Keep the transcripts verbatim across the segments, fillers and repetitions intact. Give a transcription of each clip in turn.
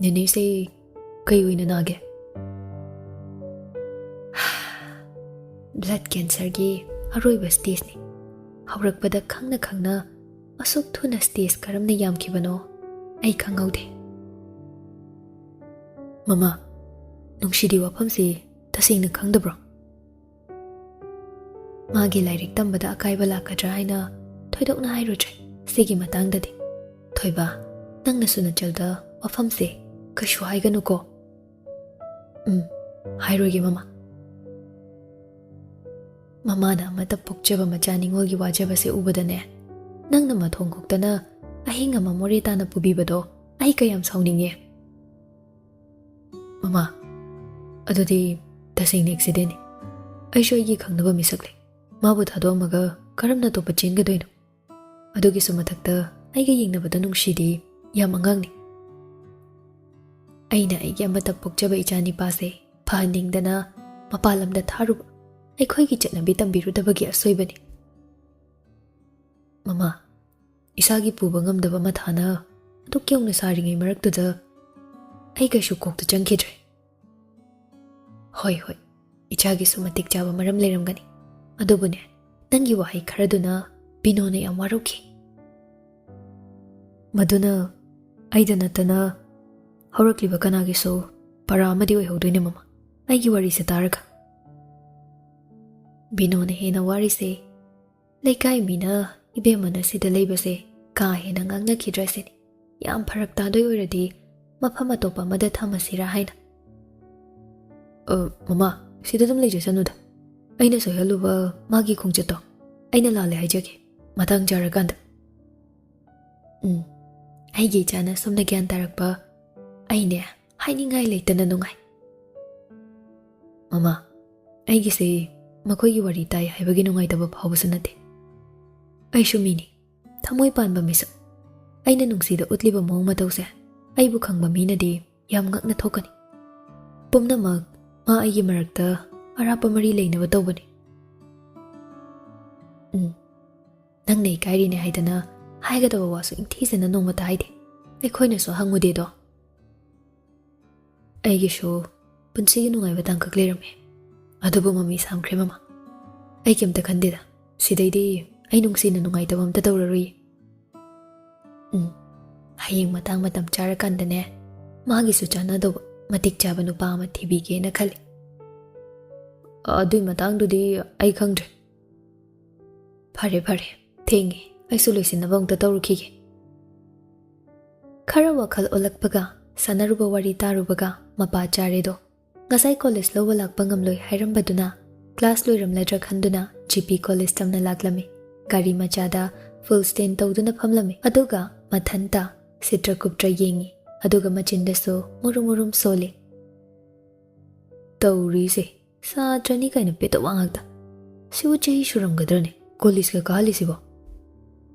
ꯅꯦꯅꯦꯁꯦ ꯀꯩ ꯑꯣꯏꯅ ꯅꯥꯒꯦ? ꯕ꯭ꯂꯗ ꯀꯦꯟꯁꯔꯒꯤ ꯑꯔꯣꯏꯕ ꯁ꯭ꯇꯦꯖꯅꯤ꯫ ꯍꯧꯔꯛꯄꯗ ꯈꯪꯅ ꯈꯪꯅ ꯑꯁꯨꯛ ꯊꯨꯅ ꯁ꯭ꯇꯦꯖ ꯀꯔꯝꯅ ꯌꯥꯝꯈꯤꯕꯅꯣ ꯑꯩ ꯈꯪꯍꯧꯗꯦ꯫ ꯃꯃꯥ, ꯅꯨꯡꯁꯤꯗꯤ ꯋꯥꯐꯝꯁꯤ ꯇꯁꯦꯡꯅ ꯈꯪꯗꯕ꯭ꯔꯣ? ꯃꯥꯒꯤ ꯂꯥꯏꯔꯤꯛ ꯇꯝꯕꯗ ꯑꯀꯥꯏꯕ ꯂꯥꯛꯀꯗ꯭ꯔꯥ ꯍꯥꯏꯅ ꯊꯣꯏꯗꯣꯛꯅ ꯍꯥꯏꯔꯨꯗ꯭ꯔꯦ ꯁꯤꯒꯤ ꯃꯇꯥꯡꯗꯗꯤ꯫ ꯊꯣꯏꯕ, ꯅꯪꯅꯁꯨ ꯅꯆꯜꯗ ꯋꯥꯐꯝꯁꯦ ꯀꯩꯁꯨ ꯍꯥꯏꯒꯅꯨꯀꯣ꯫ ꯎꯝ, ꯍꯥꯏꯔꯣꯏꯒꯦ ꯃꯃꯥ꯫ ꯃꯃꯥꯅ ꯑꯃꯠꯇ ꯄꯣꯛꯆꯕ ꯃꯆꯥ ꯅꯤꯉꯣꯜꯒꯤ ꯋꯥꯖꯕꯁꯦ ꯎꯕꯗꯅꯦ, ꯅꯪꯅ ꯃꯊꯣꯡ ꯈꯣꯛꯇꯅ ꯑꯍꯤꯡ ꯑꯃ ꯃꯣꯔꯦ ꯇꯥꯅ ꯄꯨꯕꯤꯕꯗꯣ ꯑꯩ ꯀꯌꯥꯝ ꯁꯥꯎꯅꯤꯡꯉꯦ꯫ ꯃꯃꯥ, ꯑꯗꯨꯗꯤ ꯇꯁꯦꯡꯅ ꯑꯦꯛꯁꯤꯗꯦꯟꯅꯤ꯫ ꯑꯩꯁꯨ ꯑꯩꯒꯤ ꯈꯪꯅꯕ ꯃꯤꯁꯛ ꯂꯩ꯫ ꯃꯥꯕꯨ ꯊꯥꯗꯣꯛꯑꯝꯃꯒ ꯀꯔꯝꯅ ꯑꯇꯣꯞꯄ ꯆꯦꯟꯒꯗꯣꯏꯅꯣ? ꯑꯗꯨꯒꯤꯁꯨ ꯃꯊꯛꯇ ꯑꯩꯒ ꯌꯦꯡꯅꯕꯗ ꯅꯨꯡꯁꯤꯗꯤ ꯌꯥꯝ ꯑꯉꯥꯡꯅꯤ꯫ ꯑꯩꯅ ꯑꯩꯒꯤ ꯑꯃꯠꯇ ꯄꯣꯛꯆꯕ ꯏꯆꯥ ꯅꯤꯄꯥꯁꯦ ꯐꯍꯟꯅꯤꯡꯗꯅ ꯃꯄꯥꯟ ꯂꯝꯗ ꯊꯥꯔꯨꯕ ꯑꯩꯈꯣꯏꯒꯤ ꯆꯠꯅꯕꯤ ꯇꯝꯕꯤꯔꯨꯗꯕꯒꯤ ꯑꯁꯣꯏꯕꯅꯤ꯫ ꯃꯃꯥ, ꯏꯁꯥꯒꯤ ꯄꯨꯕ ꯉꯝꯗꯕ ꯃꯊꯥꯅ ꯑꯗꯨꯛ ꯌꯧꯅ ꯁꯥꯔꯤꯉꯩ ꯃꯔꯛꯇꯨꯗ ꯑꯩ ꯀꯩꯁꯨ ꯀꯣꯛꯇ ꯆꯪꯈꯤꯗ꯭ꯔꯦ꯫ ꯍꯣꯏ, ꯍꯣꯏ, ꯏꯆꯥꯒꯤꯁꯨ ꯃꯇꯤꯛ ꯆꯥꯕ ꯃꯔꯝ ꯂꯩꯔꯝꯒꯅꯤ꯫ ꯑꯗꯨꯕꯨꯅꯦ, ꯅꯪꯒꯤ ꯋꯥꯍꯩ ꯈꯔꯗꯨꯅ ꯕꯤꯅꯣꯅ ꯌꯥꯝ ꯋꯥꯔꯧꯈꯤ꯫ ꯃꯗꯨꯅ ꯑꯩꯗ ꯅꯠꯇꯅ ꯍꯧꯔꯛꯂꯤꯕ ꯀꯅꯥꯒꯤꯁꯨ ꯄꯔꯥ ꯑꯃꯗꯤ ꯑꯣꯏꯍꯧꯗꯣꯏꯅꯦ, ꯃꯃꯥ, ꯑꯩꯒꯤ ꯋꯥꯔꯤꯁꯦ ꯇꯥꯔꯒ꯫ ꯕꯤꯅꯣꯅ ꯍꯦꯟꯅ ꯋꯥꯔꯤꯁꯦ ꯂꯩꯀꯥꯏ ꯃꯤꯅ ꯏꯕꯦꯝꯃꯅ ꯁꯤꯗ ꯂꯩꯕꯁꯦ ꯀꯥ ꯍꯦꯟꯅ ꯉꯥꯡꯅꯈꯤꯗ꯭ꯔꯁꯤꯅꯤ꯫ ꯌꯥꯝ ꯐꯔꯛ ꯇꯥꯗꯣꯏ ꯑꯣꯏꯔꯗꯤ ꯃꯐꯝ ꯑꯇꯣꯞꯄ ꯑꯃꯗ ꯊꯝꯃꯁꯤꯔꯥ ꯍꯥꯏꯅ꯫ "ꯑ, ꯃꯃꯥ, ꯁꯤꯗ ꯑꯗꯨꯝ ꯂꯩꯖꯁꯅꯨꯗ꯫ ꯑꯩꯅ ꯁꯣꯏꯍꯜꯂꯨꯕ ꯃꯥꯒꯤ ꯈꯣꯡꯆꯠꯇꯣ ꯑꯩꯅ ꯂꯥꯜꯂꯦ ꯍꯥꯏꯖꯒꯦ, ꯃꯇꯥꯡ ꯆꯥꯔꯀꯥꯟꯗ꯫" ꯎꯝ, ꯑꯩꯒꯤ ꯏꯆꯥꯅ ꯁꯣꯝꯗ ꯒ꯭ꯌꯥꯟ ꯇꯥꯔꯛꯄ ꯑꯩꯅꯦ ꯍꯥꯏꯅꯤꯡꯉꯥꯏ ꯂꯩꯇꯅ ꯅꯨꯡꯉꯥꯏ꯫ ꯃꯃꯥ, ꯑꯩꯒꯤꯁꯦ ꯃꯈꯣꯏꯒꯤ ꯋꯥꯔꯤ ꯇꯥꯏ ꯍꯥꯏꯕꯒꯤ ꯅꯨꯡꯉꯥꯏꯇꯕ ꯐꯥꯎꯕꯁꯨ ꯅꯠꯇꯦ꯫ ꯑꯩꯁꯨ ꯃꯤꯅꯤ, ꯊꯃꯣꯏ ꯄꯥꯟꯕ ꯃꯤꯁꯛ꯫ ꯑꯩꯅ ꯅꯨꯡꯁꯤꯗ ꯎꯠꯂꯤꯕ ꯃꯑꯣꯡ ꯃꯇꯧꯁꯦ ꯑꯩꯕꯨ ꯈꯪꯕ ꯃꯤꯅꯗꯤ ꯌꯥꯝ ꯉꯛꯅ ꯊꯣꯛꯀꯅꯤ꯫ ꯄꯨꯝꯅꯃꯛ ꯃꯥ ꯑꯩꯒꯤ ꯃꯔꯛꯇ ꯑꯔꯥꯞꯄ ꯃꯔꯤ ꯂꯩꯅꯕ ꯇꯧꯕꯅꯤ꯫ ꯎꯝ, ꯅꯪꯅ ꯏꯀꯥꯏꯔꯤꯅꯦ ꯍꯥꯏꯗꯅ ꯍꯥꯏꯒꯗꯕ ꯋꯥꯁꯨ ꯏꯪꯊꯤꯖꯅ ꯅꯣꯡꯃꯇ ꯍꯥꯏꯗꯦ꯫ ꯑꯩꯈꯣꯏꯅꯁꯨ ꯍꯪꯉꯨꯗꯦꯗꯣ꯫ ꯑꯩꯒꯤꯁꯨ ꯄꯨꯟꯁꯤꯒꯤ ꯅꯨꯡꯉꯥꯏꯕ ꯇꯥꯡꯀꯛ ꯂꯩꯔꯝꯃꯦ, ꯑꯗꯨꯕꯨ ꯃꯃꯤ ꯁꯥꯝꯈ꯭ꯔꯦ ꯃꯃꯥ꯫ ꯑꯩ ꯀꯩꯝꯇ ꯈꯟꯗꯦꯗ꯫ ꯁꯤꯗꯩꯗꯤ ꯑꯩ ꯅꯨꯡꯁꯤꯅ ꯅꯨꯡꯉꯥꯏꯇꯕ ꯑꯝꯇ ꯇꯧꯔꯔꯣꯏꯌꯦ꯫ ꯎꯝ, ꯍꯌꯦꯡ ꯃꯇꯥꯡ ꯃꯇꯝ ꯆꯥꯔꯀꯥꯟꯗꯅꯦ, ꯃꯥꯒꯤꯁꯨ ꯆꯥꯟꯅꯗꯧꯕ ꯃꯇꯤꯛ ꯆꯥꯕ ꯅꯨꯄꯥ ꯑꯃ ꯊꯤꯕꯤꯒꯦꯅ ꯈꯜꯂꯤ꯫ ꯑꯗꯨꯏ ꯃꯇꯥꯡꯗꯨꯗꯤ ꯑꯩ ꯈꯪꯗ꯭ꯔꯦ꯫ ꯐꯔꯦ ꯐꯔꯦ, ꯊꯦꯡꯉꯦ, ꯑꯩꯁꯨ ꯂꯣꯏꯁꯤꯟꯅꯕ ꯑꯃꯨꯛꯇ ꯇꯧꯔꯨꯈꯤꯒꯦ꯫ ꯈꯔ ꯋꯥꯈꯜ ꯑꯣꯜꯂꯛꯄꯒ, ꯁꯥꯟꯅꯔꯨꯕ ꯋꯥꯔꯤ ꯇꯥꯔꯨꯕꯒ ꯃꯄꯥ ꯆꯥꯔꯦꯗꯣ꯫ ꯉꯁꯥꯏ ꯀꯣꯂꯦꯖ ꯂꯧꯕ ꯂꯥꯛꯄ ꯉꯝꯂꯣꯏ ꯍꯥꯏꯔꯝꯕꯗꯨꯅ ꯀ꯭ꯂꯥꯁ ꯂꯣꯏꯔꯝꯂꯗ꯭ꯔꯥ ꯈꯟꯗꯨꯅ ꯖꯤ ꯄꯤ ꯀꯣꯂꯦꯖ ꯇꯝꯅ ꯂꯥꯛꯂꯝꯃꯤ꯫ ꯒꯥꯔꯤ ꯃꯆꯥꯗ ꯐꯨꯜ ꯁ꯭ꯇꯦꯟ ꯇꯧꯗꯨꯅ ꯐꯝꯂꯝꯃꯤ꯫ ꯑꯗꯨꯒ ꯃꯊꯟꯇ ꯁꯤꯠꯇ꯭ꯔ ꯀꯨꯞꯇ꯭ꯔ ꯌꯦꯡꯉꯤ꯫ ꯑꯗꯨꯒ ꯃꯆꯤꯟꯗꯁꯨ ꯃꯨꯔꯨꯝ ꯃꯨꯔꯨꯝ ꯁꯣꯜꯂꯤ꯫ ꯇꯧꯔꯤꯁꯦ, ꯁꯥꯇ꯭ꯔꯅꯤ ꯀꯥꯏꯅ ꯄꯦꯠꯇ ꯋꯥ ꯉꯥꯛꯇ꯫ ꯁꯤꯕꯨ ꯆꯍꯤ ꯁꯨꯔꯝꯒꯗ꯭ꯔꯅꯦ ꯀꯣꯂꯦꯖꯀ ꯀꯥꯍꯜꯂꯤꯁꯤꯕꯣ?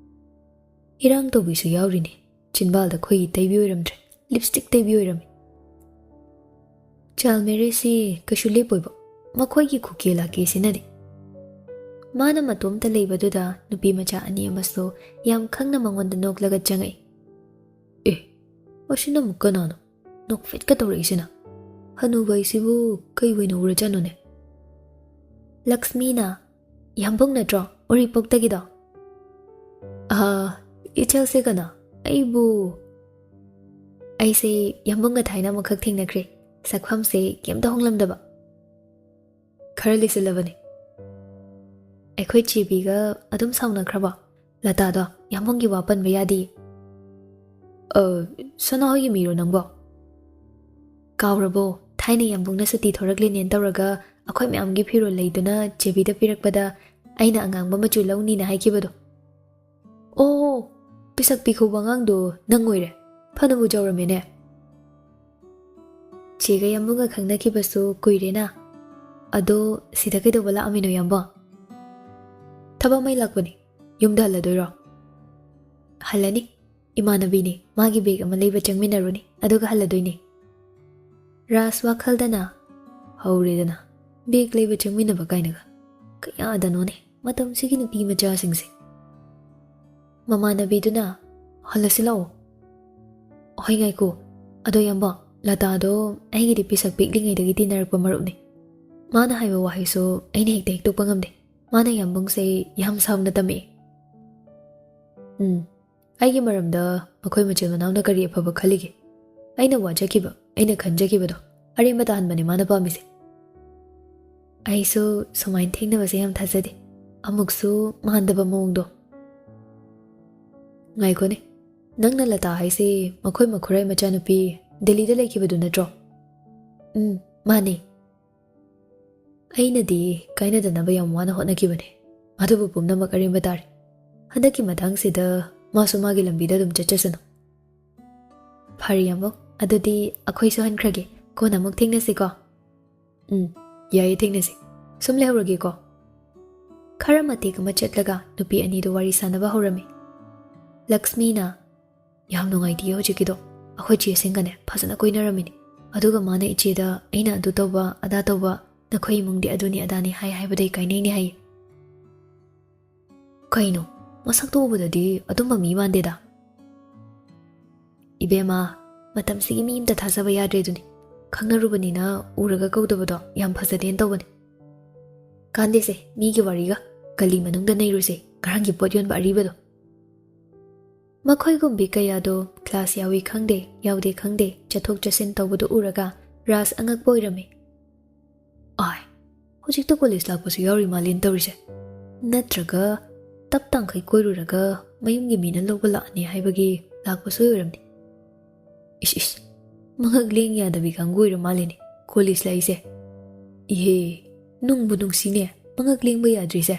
ꯏꯔꯥꯡ ꯇꯧꯕꯤꯁꯨ ꯌꯥꯎꯔꯤꯅꯦ꯫ ꯆꯤꯟꯕꯥꯜꯗ ꯈꯣꯏꯍꯤ ꯇꯩꯕꯤ ꯑꯣꯏꯔꯝꯗ꯭ꯔꯦ, ꯂꯤꯞꯁꯇꯤꯛ ꯇꯩꯕꯤ ꯑꯣꯏꯔꯝꯃꯤ꯫ ꯆꯥꯏꯜ ꯃꯦꯔꯦꯖꯁꯤ ꯀꯩꯁꯨ ꯂꯦꯞꯄꯣꯏꯕ, ꯃꯈꯣꯏꯒꯤ ꯈꯨꯀꯦ ꯂꯥꯀꯦꯁꯤꯅꯗꯤ꯫ ꯃꯥꯅ ꯃꯇꯣꯝꯇ ꯂꯩꯕꯗꯨꯗ ꯅꯨꯄꯤ ꯃꯆꯥ ꯑꯅꯤ ꯑꯃꯁꯨ ꯌꯥꯝ ꯈꯪꯅ ꯃꯉꯣꯟꯗ ꯅꯣꯛꯂꯒ ꯆꯪꯉꯛꯏ꯫ ꯑꯦ, ꯑꯁꯤꯅ ꯑꯃꯨꯛ ꯀꯅꯥꯅꯣ? ꯅꯣꯛꯐꯦꯠꯀ ꯇꯧꯔꯛꯏꯁꯤꯅ꯫ ꯍꯅꯨꯕ ꯑꯩꯁꯤꯕꯨ ꯀꯩ ꯑꯣꯏꯅ ꯎꯔꯖꯥꯠꯅꯣꯅꯦ? ꯂꯛꯁꯃꯤꯅ, "ꯌꯥꯝꯕꯨꯡ ꯅꯠꯇ꯭ꯔꯣ, ꯎꯔꯤꯄꯣꯛꯇꯒꯤꯗꯣ?" "ꯑꯥ, ꯏꯆꯜꯁꯦ ꯀꯅꯥ? ꯑꯩꯕꯨ?" "ꯑꯩꯁꯦ ꯌꯥꯝꯕꯨꯡꯒ ꯊꯥꯏꯅ ꯑꯃꯨꯛꯈꯛ ꯊꯦꯡꯅꯈ꯭ꯔꯦ꯫ ꯁꯛꯐꯝꯁꯦ ꯀꯩꯝꯇ ꯍꯣꯡꯂꯝꯗꯕ꯫ ꯈꯔ ꯂꯤꯁꯤꯜꯂꯕꯅꯤ꯫" "ꯑꯩꯈꯣꯏ ꯆꯦꯕꯤꯒ ꯑꯗꯨꯝ ꯁꯥꯎꯅꯈ꯭ꯔꯕꯣ? ꯂꯇꯥꯗꯣ ꯌꯥꯝꯕꯨꯡꯒꯤ ꯋꯥ ꯄꯟꯕ ꯌꯥꯗꯦ꯫" "ꯑ, ꯁꯅꯥ ꯍꯣꯏꯒꯤ ꯃꯤꯔꯣ ꯅꯪꯕꯣ?" "ꯀꯥꯎꯔꯕꯣ? ꯊꯥꯏꯅ ꯌꯥꯝꯕꯨꯡꯅ ꯁꯨꯇꯤ ꯊꯣꯔꯛꯂꯤꯅꯦꯅ ꯇꯧꯔꯒ ꯑꯩꯈꯣꯏ ꯃꯌꯥꯝꯒꯤ ꯐꯤꯔꯣꯜ ꯂꯩꯗꯨꯅ ꯆꯦꯕꯤꯗ ꯄꯤꯔꯛꯄꯗ ꯑꯩꯅ ꯑꯉꯥꯡꯕ ꯃꯆꯨ ꯂꯧꯅꯤꯅ ꯍꯥꯏꯈꯤꯕꯗꯣ?" "ꯑꯣ, ꯄꯤꯁꯛ ꯄꯤꯈꯧꯕ ꯑꯉꯥꯡꯗꯣ ꯅꯪ ꯑꯣꯏꯔꯦ꯫ ꯐꯅꯕꯨ ꯆꯥꯎꯔꯝꯃꯦꯅꯦ꯫" "ꯆꯦꯒ ꯌꯥꯝꯕꯨꯡꯒ ꯈꯪꯅꯈꯤꯕꯁꯨ ꯀꯨꯏꯔꯦꯅ꯫ ꯑꯗꯣ ꯁꯤꯗ ꯀꯩꯗꯧꯕ ꯂꯥꯛꯑꯝꯃꯤꯅꯣ ꯌꯥꯝꯕꯨꯡ?" "ꯊꯕꯛ ꯑꯃꯒꯤ ꯂꯥꯛꯄꯅꯤ꯫ ꯌꯨꯝꯗ ꯍꯜꯂꯗꯣꯏꯔꯣ?" "ꯍꯜꯂꯅꯤ꯫ ꯏꯃꯥꯟꯅꯕꯤꯅꯤ, ꯃꯥꯒꯤ ꯕꯦꯒ ꯑꯃ ꯂꯩꯕ ꯆꯪꯃꯤꯟꯅꯔꯨꯅꯤ, ꯑꯗꯨꯒ ꯍꯜꯂꯗꯣꯏꯅꯤ꯫" ꯔꯥꯖ ꯋꯥꯈꯜꯗꯅ, "ꯍꯧꯔꯦꯗꯅ, ꯕꯦꯒ ꯂꯩꯕ ꯆꯪꯃꯤꯟꯅꯕ ꯀꯥꯏꯅꯒ꯫ ꯀꯌꯥꯗꯅꯣꯅꯦ ꯃꯇꯝꯁꯤꯒꯤ ꯅꯨꯄꯤ ꯃꯆꯥꯁꯤꯡꯁꯦ꯫" ꯃꯃꯥꯟꯅꯕꯤꯗꯨꯅ, "ꯍꯜꯂꯁꯤ ꯂꯥꯛꯑꯣ꯫" "ꯍꯣꯏ, ꯉꯥꯏꯈꯣ꯫ ꯑꯗꯣ ꯌꯥꯝꯕꯨꯡ, ꯂꯇꯥꯗꯣ ꯑꯩꯒꯤꯗꯤ ꯄꯤꯁꯛ ꯄꯤꯛꯂꯤꯉꯩꯗꯒꯤ ꯇꯤꯟꯅꯔꯛꯄ ꯃꯔꯨꯞꯅꯤ꯫ ꯃꯥꯅ ꯍꯥꯏꯕ ꯋꯥꯍꯩꯁꯨ ꯑꯩꯅ ꯍꯦꯛꯇ ꯍꯦꯛꯇꯣꯛꯄ ꯉꯝꯗꯦ꯫ ꯃꯥꯅ ꯌꯥꯝꯕꯨꯡꯁꯦ ꯌꯥꯝ ꯁꯥꯎꯅ ꯇꯝꯃꯛꯏ꯫ ꯎꯝ, ꯑꯩꯒꯤ ꯃꯔꯝꯗ ꯃꯈꯣꯏ ꯃꯆꯤꯟ ꯃꯅꯥꯎꯅ ꯀꯔꯤ ꯑꯐꯕ ꯈꯜꯂꯤꯒꯦ? ꯑꯩꯅ ꯋꯥꯖꯈꯤꯕ, ꯑꯩꯅ ꯈꯟꯖꯈꯤꯕꯗꯣ ꯑꯔꯦꯝꯕ ꯇꯥꯍꯟꯕꯅꯤ ꯃꯥꯅ ꯄꯥꯝꯃꯤꯁꯦ꯫ ꯑꯩꯁꯨ ꯁꯨꯃꯥꯏꯅ ꯊꯦꯡꯅꯕꯁꯦ ꯌꯥꯝ ꯊꯥꯖꯗꯦ꯫ ꯑꯃꯨꯛꯁꯨ ꯃꯥꯟꯗꯕ ꯃꯑꯣꯡꯗꯣ꯫ ꯉꯥꯏꯈꯣꯅꯦ, ꯅꯪꯅ ꯂꯇꯥ ꯍꯥꯏꯁꯦ ꯃꯈꯣꯏ ꯃꯈꯨꯔꯥꯏ ꯃꯆꯥꯅꯨꯄꯤ ꯗꯦꯜꯂꯤꯗ ꯂꯩꯈꯤꯕꯗꯨ ꯅꯠꯇ꯭ꯔꯣ? ꯎꯝ, ꯃꯥꯅꯦ꯫ ꯑꯩꯅꯗꯤ ꯀꯥꯏꯅꯗꯅꯕ ꯌꯥꯝ ꯋꯥꯅ ꯍꯣꯠꯅꯈꯤꯕꯅꯦ, ꯑꯗꯨꯕꯨ ꯄꯨꯝꯅꯃꯛ ꯑꯔꯦꯝꯕ ꯇꯥꯔꯦ꯫ ꯍꯟꯗꯛꯀꯤ ꯃꯇꯥꯡꯁꯤꯗ ꯃꯥꯁꯨ ꯃꯥꯒꯤ ꯂꯝꯕꯤꯗ ꯑꯗꯨꯝ ꯆꯠꯆꯁꯅꯨ꯫ ꯐꯔꯦ ꯌꯥꯝꯕꯨꯡ, ꯑꯗꯨꯗꯤ ꯑꯩꯈꯣꯏꯁꯨ ꯍꯟꯈ꯭ꯔꯒꯦ, ꯀꯣꯟꯅ ꯑꯃꯨꯛ ꯊꯦꯡꯅꯁꯤꯀꯣ꯫ ꯎꯝ, ꯌꯥꯏꯌꯦ, ꯊꯦꯡꯅꯁꯤ꯫ ꯁꯨꯝ ꯂꯩꯍꯧꯔꯒꯦꯀꯣ꯫ ꯈꯔ ꯃꯇꯦꯛ ꯑꯃ ꯆꯠꯂꯒ ꯅꯨꯄꯤ ꯑꯅꯤꯗꯨ ꯋꯥꯔꯤ ꯁꯥꯟꯅꯕ ꯍꯧꯔꯝꯃꯤ꯫ ꯂꯛꯁꯃꯤꯅ, "ꯌꯥꯝ ꯅꯨꯡꯉꯥꯏꯇꯤꯌꯦ ꯍꯧꯖꯤꯛꯀꯤꯗꯣ꯫ ꯑꯩꯈꯣꯏ ꯆꯦꯁꯤꯡꯒꯅꯦ ꯐꯖꯅ ꯀꯣꯏꯅꯔꯝꯃꯤꯅꯤ꯫ ꯑꯗꯨꯒ ꯃꯥꯅ ꯏꯆꯦꯗ ꯑꯩꯅ ꯑꯗꯨ ꯇꯧꯕ, ꯑꯗꯥ ꯇꯧꯕ, ꯅꯈꯣꯏ ꯏꯃꯨꯡꯗꯤ ꯑꯗꯨꯅꯤ ꯑꯗꯥꯅꯤ ꯍꯥꯏ ꯍꯥꯏꯕꯗꯩ ꯀꯥꯏꯅꯩꯅꯦ ꯍꯥꯏꯌꯦ꯫" ꯀꯩꯅꯣ? ꯃꯁꯛꯇꯣ ꯎꯕꯗꯗꯤ ꯑꯗꯨꯝꯕ ꯃꯤ ꯃꯥꯟꯗꯦꯗ꯫ ꯏꯕꯦꯝꯃ, ꯃꯇꯝꯁꯤꯒꯤ ꯃꯤ ꯑꯝꯇ ꯊꯥꯖꯕ ꯌꯥꯗ꯭ꯔꯦꯗꯨꯅꯤ꯫ ꯈꯪꯅꯔꯨꯕꯅꯤꯅ ꯎꯔꯒ ꯀꯧꯗꯕꯗꯣ ꯌꯥꯝ ꯐꯖꯗꯦꯅ ꯇꯧꯕꯅꯤ꯫ ꯀꯥꯟꯗꯦꯁꯦ, ꯃꯤꯒꯤ ꯋꯥꯔꯤꯒ꯫ ꯒꯂꯤ ꯃꯅꯨꯡꯗ ꯅꯩꯔꯨꯁꯦ, ꯉꯔꯥꯡꯒꯤ ꯄꯣꯠ ꯌꯣꯟꯕ ꯑꯔꯤꯕꯗꯣ꯫ ꯃꯈꯣꯏꯒꯨꯝꯕꯤ ꯀꯌꯥꯗꯣ ꯀ꯭ꯂꯥꯁ ꯌꯥꯎꯏ ꯈꯪꯗꯦ, ꯌꯥꯎꯗꯦ ꯈꯪꯗꯦ, ꯆꯠꯊꯣꯛ ꯆꯠꯁꯤꯟ ꯇꯧꯕꯗꯨ ꯎꯔꯒ ꯔꯥꯖ ꯑꯉꯛꯄ ꯑꯣꯏꯔꯝꯃꯤ꯫ ꯑꯥꯏ, ꯍꯧꯖꯤꯛꯇ ꯀꯣꯂꯦꯖ ꯂꯥꯛꯄꯁꯨ ꯌꯥꯎꯔꯤ ꯃꯥꯜꯂꯦꯅ ꯇꯧꯔꯤꯁꯦ꯫ ꯅꯠꯇ꯭ꯔꯒ ꯇꯞ ꯇꯥꯡꯈꯩ ꯀꯣꯏꯔꯨꯔꯒ ꯃꯌꯨꯝꯒꯤ ꯃꯤꯅ ꯂꯧꯕ ꯂꯥꯛꯑꯅꯤ ꯍꯥꯏꯕꯒꯤ ꯂꯥꯛꯄꯁꯨ ꯑꯣꯏꯔꯝꯅꯤ꯫ ꯏꯁ ꯏꯁ, ꯃꯉꯛ ꯂꯦꯡ ꯌꯥꯗꯕꯤ ꯀꯥꯡꯕꯨ ꯑꯣꯏꯔ ꯃꯥꯜꯂꯦꯅꯦ ꯀꯣꯂꯦꯖ ꯂꯥꯛꯏꯁꯦ꯫ ꯏꯍꯦ, ꯅꯨꯡꯕꯨ ꯅꯨꯡꯁꯤꯅꯦ ꯃꯉꯛ ꯂꯦꯡꯕ ꯌꯥꯗ꯭ꯔꯤꯁꯦ꯫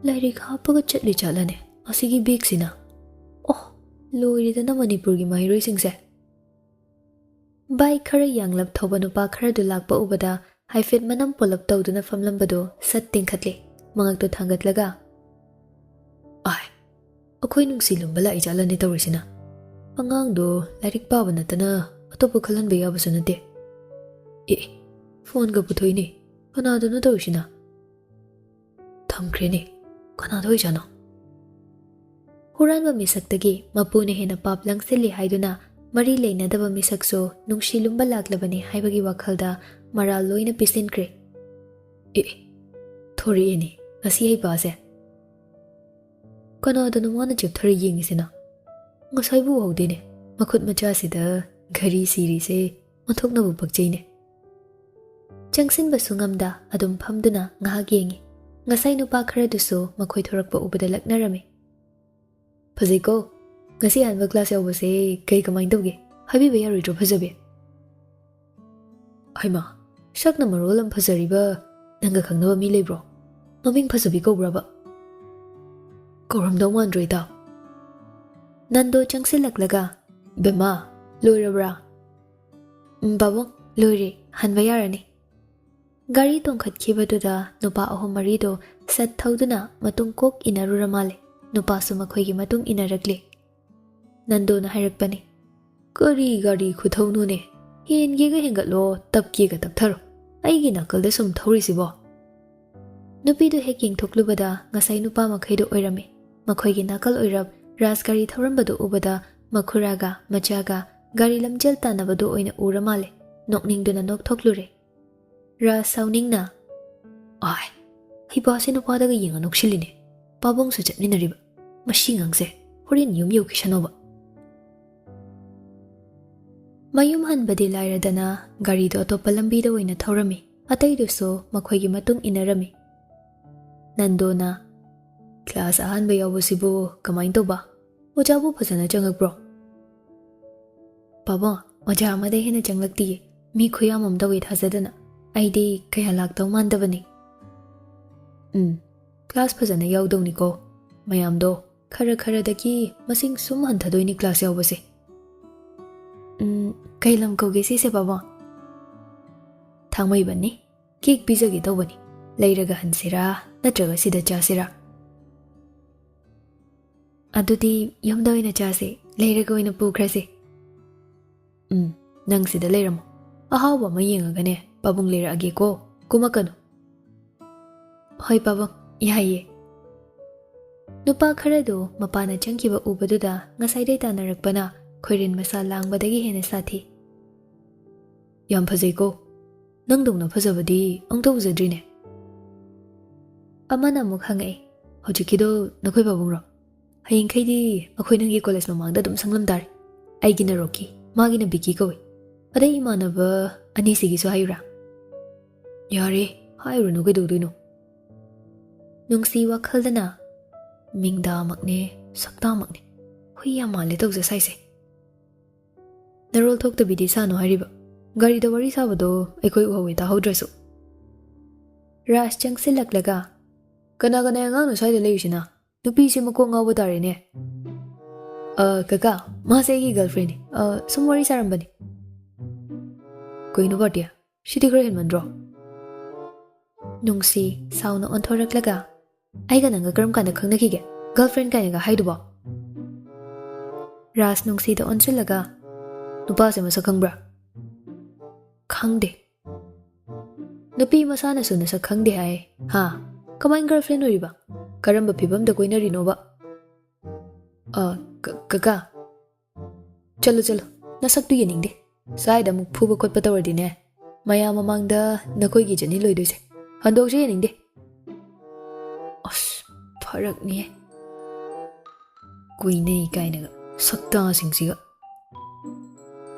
ꯂꯥꯏꯔꯤꯛ ꯍꯥꯞꯄꯒ ꯆꯠꯂꯤ ꯆꯠꯂꯅꯦ ꯑꯁꯤꯒꯤ ꯕꯦꯒꯁꯤꯅ꯫ ꯑꯣ, ꯂꯣꯏꯔꯦꯗꯅ ꯃꯅꯤꯄꯨꯔꯒꯤ ꯃꯍꯩꯔꯣꯏꯁꯤꯡꯁꯦ꯫ ꯕꯥꯏꯛ ꯈꯔ ꯌꯥꯡꯂꯞ ꯊꯧꯕ ꯅꯨꯄꯥ ꯈꯔꯗꯨ ꯂꯥꯛꯄ ꯎꯕꯗ ꯍꯥꯏꯐꯦꯠ ꯃꯅꯝ ꯄꯣꯂꯞ ꯇꯧꯗꯨꯅ ꯐꯝꯂꯝꯕꯗꯨ ꯁꯠ ꯇꯤꯡꯈꯠꯂꯦ, ꯃꯉꯛꯇꯨ ꯊꯥꯡꯒꯠꯂꯒ꯫ ꯑꯥꯏ, ꯑꯩꯈꯣꯏ ꯅꯨꯡꯁꯤ ꯂꯨꯝꯕ ꯂꯥꯛꯏ ꯖꯥꯠꯂꯅꯦ ꯇꯧꯔꯤꯁꯤꯅ꯫ ꯑꯉꯥꯡꯗꯣ ꯂꯥꯏꯔꯤꯛ ꯄꯥꯕ ꯅꯠꯇꯅ ꯑꯇꯣꯞꯄ ꯈꯜꯍꯟꯕ ꯌꯥꯕꯁꯨ ꯅꯠꯇꯦ꯫ ꯑꯦ, ꯐꯣꯟꯒ ꯄꯨꯊꯣꯛꯏꯅꯦ꯫ ꯀꯅꯥꯗꯅꯣ ꯇꯧꯔꯤꯁꯤꯅ? ꯊꯝꯈ꯭ꯔꯦꯅꯦ꯫ ꯀꯅꯥꯗ ꯑꯣꯏꯖꯥꯠꯅꯣ? ꯍꯨꯔꯥꯟꯕ ꯃꯤꯁꯛꯇꯒꯤ ꯃꯄꯨꯅ ꯍꯦꯟꯅ ꯄꯥꯞ ꯂꯪꯁꯤꯜꯂꯤ ꯍꯥꯏꯗꯨꯅ ꯃꯔꯤ ꯂꯩꯅꯗꯕ ꯃꯤꯁꯛꯁꯨ ꯅꯨꯡꯁꯤ ꯂꯨꯝꯕ ꯂꯥꯛꯂꯕꯅꯤ ꯍꯥꯏꯕꯒꯤ ꯋꯥꯈꯜꯗ ꯃꯔꯥꯜ ꯂꯣꯏꯅ ꯄꯤꯁꯤꯟꯈ꯭ꯔꯦ꯫ ꯑꯦ, ꯊꯣꯔꯛꯑꯦꯅꯦ ꯉꯁꯤ ꯍꯩꯄꯥꯁꯦ꯫ ꯀꯅꯥꯗꯅꯣ ꯃꯥꯅ ꯆꯦꯞꯊꯔ ꯌꯦꯡꯉꯤꯁꯤꯅ? ꯉꯁꯥꯏꯕꯨ ꯎꯍꯧꯗꯦꯅꯦ꯫ ꯃꯈꯨꯠ ꯃꯆꯥꯁꯤꯗ ꯘꯔꯤ ꯁꯤꯔꯤꯁꯦ ꯑꯣꯟꯊꯣꯛꯅꯕꯨ ꯄꯛꯆꯩꯅꯦ꯫ ꯆꯪꯁꯤꯟꯕꯁꯨ ꯉꯝꯗ ꯑꯗꯨꯝ ꯐꯝꯗꯨꯅ ꯉꯥꯏꯍꯥꯛ ꯌꯦꯡꯉꯤ꯫ ꯉꯁꯥꯏ ꯅꯨꯄꯥ ꯈꯔꯗꯨꯁꯨ ꯃꯈꯣꯏ ꯊꯣꯔꯛꯄ ꯎꯕꯗ ꯂꯛꯅꯔꯝꯃꯤ꯫ "ꯐꯖꯩꯀꯣ, ꯉꯁꯤ ꯑꯍꯥꯟꯕ ꯀ꯭ꯂꯥꯁ ꯌꯥꯎꯕꯁꯦ ꯀꯩ ꯀꯃꯥꯏꯅ ꯇꯧꯒꯦ? ꯍꯥꯏꯕꯤꯕ ꯌꯥꯔꯣꯏꯗ꯭ꯔꯣ ꯐꯖꯕꯤ?" "ꯍꯩꯃꯥ, ꯁꯛꯅ ꯃꯔꯣꯜ ꯑꯃ ꯐꯖꯔꯤꯕ, ꯅꯪꯒ ꯈꯪꯅꯕ ꯃꯤ ꯂꯩꯕ꯭ꯔꯣ? ꯃꯃꯤꯡ ꯐꯖꯕꯤ ꯀꯧꯕ꯭ꯔꯕ?" "ꯀꯧꯔꯝꯗꯧ ꯃꯥꯟꯗ꯭ꯔꯣ ꯏꯇꯥ?" ꯅꯟꯗꯣ ꯆꯪꯁꯤꯜꯂꯛꯂꯒ, "ꯕꯦꯝꯃ, ꯂꯣꯏꯔꯕ꯭ꯔꯥ?" "ꯎꯝ, ꯄꯥꯕꯨꯡ, ꯂꯣꯏꯔꯦ, ꯍꯟꯕ ꯌꯥꯔꯅꯤ꯫" ꯒꯥꯔꯤ ꯇꯣꯡꯈꯠꯈꯤꯕꯗꯨꯗ ꯅꯨꯄꯥ ꯑꯍꯨꯝ ꯃꯔꯤꯗꯣ ꯁꯠ ꯊꯧꯗꯨꯅ ꯃꯇꯨꯡ ꯀꯣꯛ ꯏꯟꯅꯔꯨꯔ ꯃꯥꯜꯂꯦ꯫ ꯅꯨꯄꯥꯁꯨ ꯃꯈꯣꯏꯒꯤ ꯃꯇꯨꯡ ꯏꯟꯅꯔꯛꯂꯦ꯫ ꯅꯟꯗꯣꯅ ꯍꯥꯏꯔꯛꯄꯅꯤ, "ꯀꯔꯤ ꯒꯥꯔꯤ ꯈꯨꯊꯧꯅꯣꯅꯦ? ꯍꯦꯟꯒꯦꯒ ꯍꯦꯟꯒꯠꯂꯣ, ꯇꯞꯀꯦꯒ ꯇꯞꯊꯔꯣ꯫ ꯑꯩꯒꯤ ꯅꯥꯀꯜꯗ ꯁꯨꯝ ꯊꯧꯔꯤꯁꯤꯕꯣ?" ꯅꯨꯄꯤꯗꯨ ꯍꯦꯛ ꯌꯦꯡꯊꯣꯛꯂꯨꯕꯗ ꯉꯁꯥꯏ ꯅꯨꯄꯥ ꯃꯈꯩꯗꯨ ꯑꯣꯏꯔꯝꯃꯤ꯫ ꯃꯈꯣꯏꯒꯤ ꯅꯥꯀꯜ ꯑꯣꯏꯔꯞ ꯔꯥꯖ ꯒꯥꯔꯤ ꯊꯧꯔꯝꯕꯗꯨ ꯎꯕꯗ ꯃꯈꯨꯔꯥꯒ ꯃꯆꯥꯒ ꯒꯥꯔꯤ ꯂꯝꯖꯦꯜ ꯇꯥꯟꯅꯕꯗꯨ ꯑꯣꯏꯅ ꯎꯔ ꯃꯥꯜꯂꯦ꯫ ꯅꯣꯛꯅꯤꯡꯗꯨꯅ ꯅꯣꯛꯊꯣꯛꯂꯨꯔꯦ꯫ ꯔꯥꯖ ꯁꯥꯎꯅꯤꯡꯅ, "ꯑꯥꯏ, ꯍꯩꯄꯥꯁꯦ ꯅꯨꯄꯥꯗꯒ ꯌꯦꯡꯉ ꯅꯣꯛꯁꯤꯜꯂꯤꯅꯦ꯫ ꯄꯥꯕꯨꯡꯁꯨ ꯆꯠꯃꯤꯟꯅꯔꯤꯕ꯫ ꯃꯁꯤ ꯉꯥꯡꯁꯦ ꯍꯣꯔꯦꯟ ꯌꯨꯝ ꯌꯧꯈꯤꯁꯅꯣꯕ꯫" ꯃꯌꯨꯝ ꯍꯟꯕꯗꯤ ꯂꯥꯏꯔꯗꯅ ꯒꯥꯔꯤꯗꯣ ꯑꯇꯣꯞꯄ ꯂꯝꯕꯤꯗ ꯑꯣꯏꯅ ꯊꯧꯔꯝꯃꯤ꯫ ꯑꯇꯩꯗꯨꯁꯨ ꯃꯈꯣꯏꯒꯤ ꯃꯇꯨꯡ ꯏꯟꯅꯔꯝꯃꯤ꯫ ꯅꯟꯗꯣꯅ, "ꯀ꯭ꯂꯥꯁ ꯑꯍꯥꯟꯕ ꯌꯥꯎꯕꯁꯤꯕꯨ ꯀꯃꯥꯏꯅ ꯇꯧꯕ? ꯑꯣꯖꯥꯕꯨ ꯐꯖꯅ ꯆꯪꯉꯛꯄ꯭ꯔꯣ?" "ꯄꯥꯕꯨꯡ, ꯑꯣꯖꯥ ꯑꯃꯗ ꯍꯦꯟꯅ ꯆꯪꯂꯛꯇꯤꯌꯦ꯫ ꯃꯤ ꯈꯨꯌꯥꯝ ꯑꯃ ꯇꯧꯏ ꯊꯥꯖꯗꯅ꯫ ꯑꯩꯗꯤ ꯀꯌꯥ ꯂꯥꯛꯇꯧ ꯃꯥꯟꯗꯕꯅꯤ꯫" "ꯎꯝ, ꯀ꯭ꯂꯥꯁ ꯐꯖꯅ ꯌꯥꯎꯗꯧꯅꯤꯀꯣ꯫ ꯃꯌꯥꯝꯗꯣ ꯈꯔ ꯈꯔꯗꯒꯤ ꯃꯁꯤꯡ ꯁꯨꯝ ꯍꯟꯊꯗꯣꯏꯅꯤ ꯀ꯭ꯂꯥꯁ ꯌꯥꯎꯕꯁꯦ꯫" "ꯎꯝ, ꯀꯩ ꯂꯝ ꯀꯧꯒꯦ ꯁꯤꯁꯦ ꯄꯥꯕꯨꯡ?" "ꯊꯥꯡꯃꯩꯕꯟꯅꯤ꯫ ꯀꯦꯛ ꯄꯤꯖꯒꯦ ꯇꯧꯕꯅꯤ꯫ ꯂꯩꯔꯒ ꯍꯟꯁꯤꯔꯥ ꯅꯠꯇ꯭ꯔꯒ ꯁꯤꯗ ꯆꯥꯁꯤꯔꯥ?" "ꯑꯗꯨꯗꯤ ꯌꯨꯝꯗ ꯑꯣꯏꯅ ꯆꯥꯁꯦ, ꯂꯩꯔꯒ ꯑꯣꯏꯅ ꯄꯨꯈ꯭ꯔꯁꯦ꯫" "ꯎꯝ, ꯅꯪ ꯁꯤꯗ ꯂꯩꯔꯝꯃꯣ꯫ ꯑꯍꯥꯎꯕ ꯑꯃ ꯌꯦꯡꯉꯒꯅꯦ ꯄꯥꯕꯨꯡ ꯂꯩꯔꯛꯑꯒꯦꯀꯣ, ꯀꯨꯝꯃꯛꯀꯅꯨ꯫" "ꯍꯣꯏ ꯄꯥꯕꯨꯡ, ꯌꯥꯏꯌꯦ꯫" ꯅꯨꯄꯥ ꯈꯔꯗꯨ ꯃꯄꯥꯅ ꯆꯪꯈꯤꯕ ꯎꯕꯗꯨꯗ ꯉꯁꯥꯏꯗꯩ ꯇꯥꯟꯅꯔꯛꯄꯅ ꯈꯣꯏꯔꯦꯟ ꯃꯁꯥ ꯂꯥꯡꯕꯗꯒꯤ ꯍꯦꯟꯅ ꯁꯥꯊꯤ꯫ "ꯌꯥꯝ ꯐꯖꯩꯀꯣ꯫ ꯅꯪꯗꯧꯅ ꯐꯖꯕꯗꯤ ꯑꯃꯨꯛꯇ ꯎꯖꯗ꯭ꯔꯤꯅꯦ꯫" ꯑꯃꯅ ꯑꯃꯨꯛ ꯍꯪꯉꯛꯑꯦ, "ꯍꯧꯖꯤꯛꯀꯤꯗꯣ ꯅꯈꯣꯏ ꯄꯥꯕꯨꯡꯔꯣ? ꯍꯌꯦꯡꯈꯩꯗꯤ ꯑꯩꯈꯣꯏ ꯅꯪꯒꯤ ꯀꯣꯂꯦꯖ ꯃꯃꯥꯡꯗ ꯑꯗꯨꯝ ꯁꯪꯂꯝ ꯇꯥꯔꯦ꯫ ꯑꯩꯒꯤꯅ ꯔꯣꯀꯤ, ꯃꯥꯒꯤꯅ ꯕꯤꯀꯤ ꯀꯧꯏ꯫ ꯑꯗꯩ ꯏꯃꯥꯟꯅꯕ ꯑꯅꯤꯁꯤꯒꯤꯁꯨ ꯍꯥꯏꯌꯨꯔꯥ?" "ꯌꯥꯔꯦ, ꯍꯥꯏꯔꯨꯅꯨ, ꯀꯩꯗꯧꯗꯣꯏꯅꯣ?" ꯅꯨꯡꯁꯤ ꯋꯥꯈꯜꯗꯅ, "ꯃꯤꯡꯗꯥꯃꯛꯅꯦ, ꯁꯛꯇꯥꯃꯛꯅꯦ꯫ ꯍꯨꯏ ꯌꯥꯝ ꯃꯥꯜꯂꯦ ꯇꯧꯖ ꯁꯥꯏꯁꯦ꯫" "ꯅꯔꯣꯜ ꯊꯣꯛꯇꯕꯤꯗꯤ ꯁꯥꯅꯨ ꯍꯥꯏꯔꯤꯕ꯫ ꯒꯥꯔꯤꯗ ꯋꯥꯔꯤ ꯁꯥꯕꯗꯣ ꯑꯩꯈꯣꯏ ꯎꯍꯧꯋꯦ, ꯇꯥꯍꯧꯗ꯭ꯔꯁꯨ꯫" ꯔꯥꯖ ꯆꯪꯁꯤꯜꯂꯛꯂꯒ, "ꯀꯅꯥ ꯀꯅꯥ ꯑꯉꯥꯡꯅꯣ ꯁ꯭ꯋꯥꯏꯗ ꯂꯩꯔꯤꯁꯤꯅ? ꯅꯨꯄꯤꯁꯦ ꯃꯀꯣꯛ ꯉꯥꯎꯕ ꯇꯥꯔꯦꯅꯦ꯫" "ꯑ, ꯀꯀꯥ, ꯃꯥꯁꯦ ꯑꯩꯒꯤ ꯒꯔꯜꯐ꯭ꯔꯦꯟꯅꯤ꯫ ꯑ, ꯁꯨꯝ ꯋꯥꯔꯤ ꯁꯥꯔꯝꯕꯅꯤ꯫" "ꯀꯩꯅꯣ ꯄꯥꯔꯇꯤ, ꯁꯤꯗꯤ ꯈꯔ ꯍꯦꯟꯃꯟꯗ꯭ꯔꯣ?" ꯅꯨꯡꯁꯤ ꯁꯥꯎꯅ ꯑꯣꯟꯊꯣꯔꯛꯂꯒ, "ꯑꯩꯒ ꯅꯪꯒ ꯀꯔꯝ ꯀꯥꯟꯗ ꯈꯪꯅꯈꯤꯒꯦ? ꯒꯔꯜꯐ꯭ꯔꯦꯟ ꯀꯥꯏꯅꯒ ꯍꯥꯏꯗꯨꯕꯣ?" ꯔꯥꯖ ꯅꯨꯡꯁꯤꯗ ꯑꯣꯟꯁꯤꯜꯂꯒ, "ꯅꯨꯄꯥꯁꯦ ꯃꯁꯛ ꯈꯪꯕ꯭ꯔꯥ?" "ꯈꯪꯗꯦ꯫" "ꯅꯨꯄꯤ ꯃꯁꯥꯅꯁꯨ ꯅꯁꯛ ꯈꯪꯗꯦ ꯍꯥꯏ, ꯍꯥ? ꯀꯃꯥꯏꯅ ꯒꯔꯜꯐ꯭ꯔꯦꯟ ꯑꯣꯏꯔꯤꯕ? ꯀꯔꯝꯕ ꯐꯤꯕꯝꯗ ꯀꯣꯏꯅꯔꯤꯅꯣꯕ?" "ꯑ, ꯀ-, ꯀꯀꯥ, ꯆꯠꯂꯣ, ꯆꯠꯂꯣ, ꯅꯁꯛꯇꯨ ꯌꯦꯡꯅꯤꯡꯗꯦ꯫ ꯁ꯭ꯋꯥꯏꯗ ꯑꯃꯨꯛ ꯐꯨꯕ ꯈꯣꯠꯄ ꯇꯧꯔꯗꯤꯅꯦ, ꯃꯌꯥꯝ ꯃꯃꯥꯡꯗ ꯅꯈꯣꯏꯒꯤ ꯖꯅꯤ ꯂꯣꯏꯗꯣꯏꯁꯦ꯫ ꯍꯟꯗꯣꯛꯁꯦ ꯌꯦꯡꯅꯤꯡꯗꯦ꯫" ꯑꯁ, ꯐꯔꯛꯅꯤꯍꯦ꯫ ꯀꯨꯏꯅꯩ ꯀꯥꯏꯅꯒ, ꯁꯛꯇꯥꯁꯤꯡꯁꯤꯒ꯫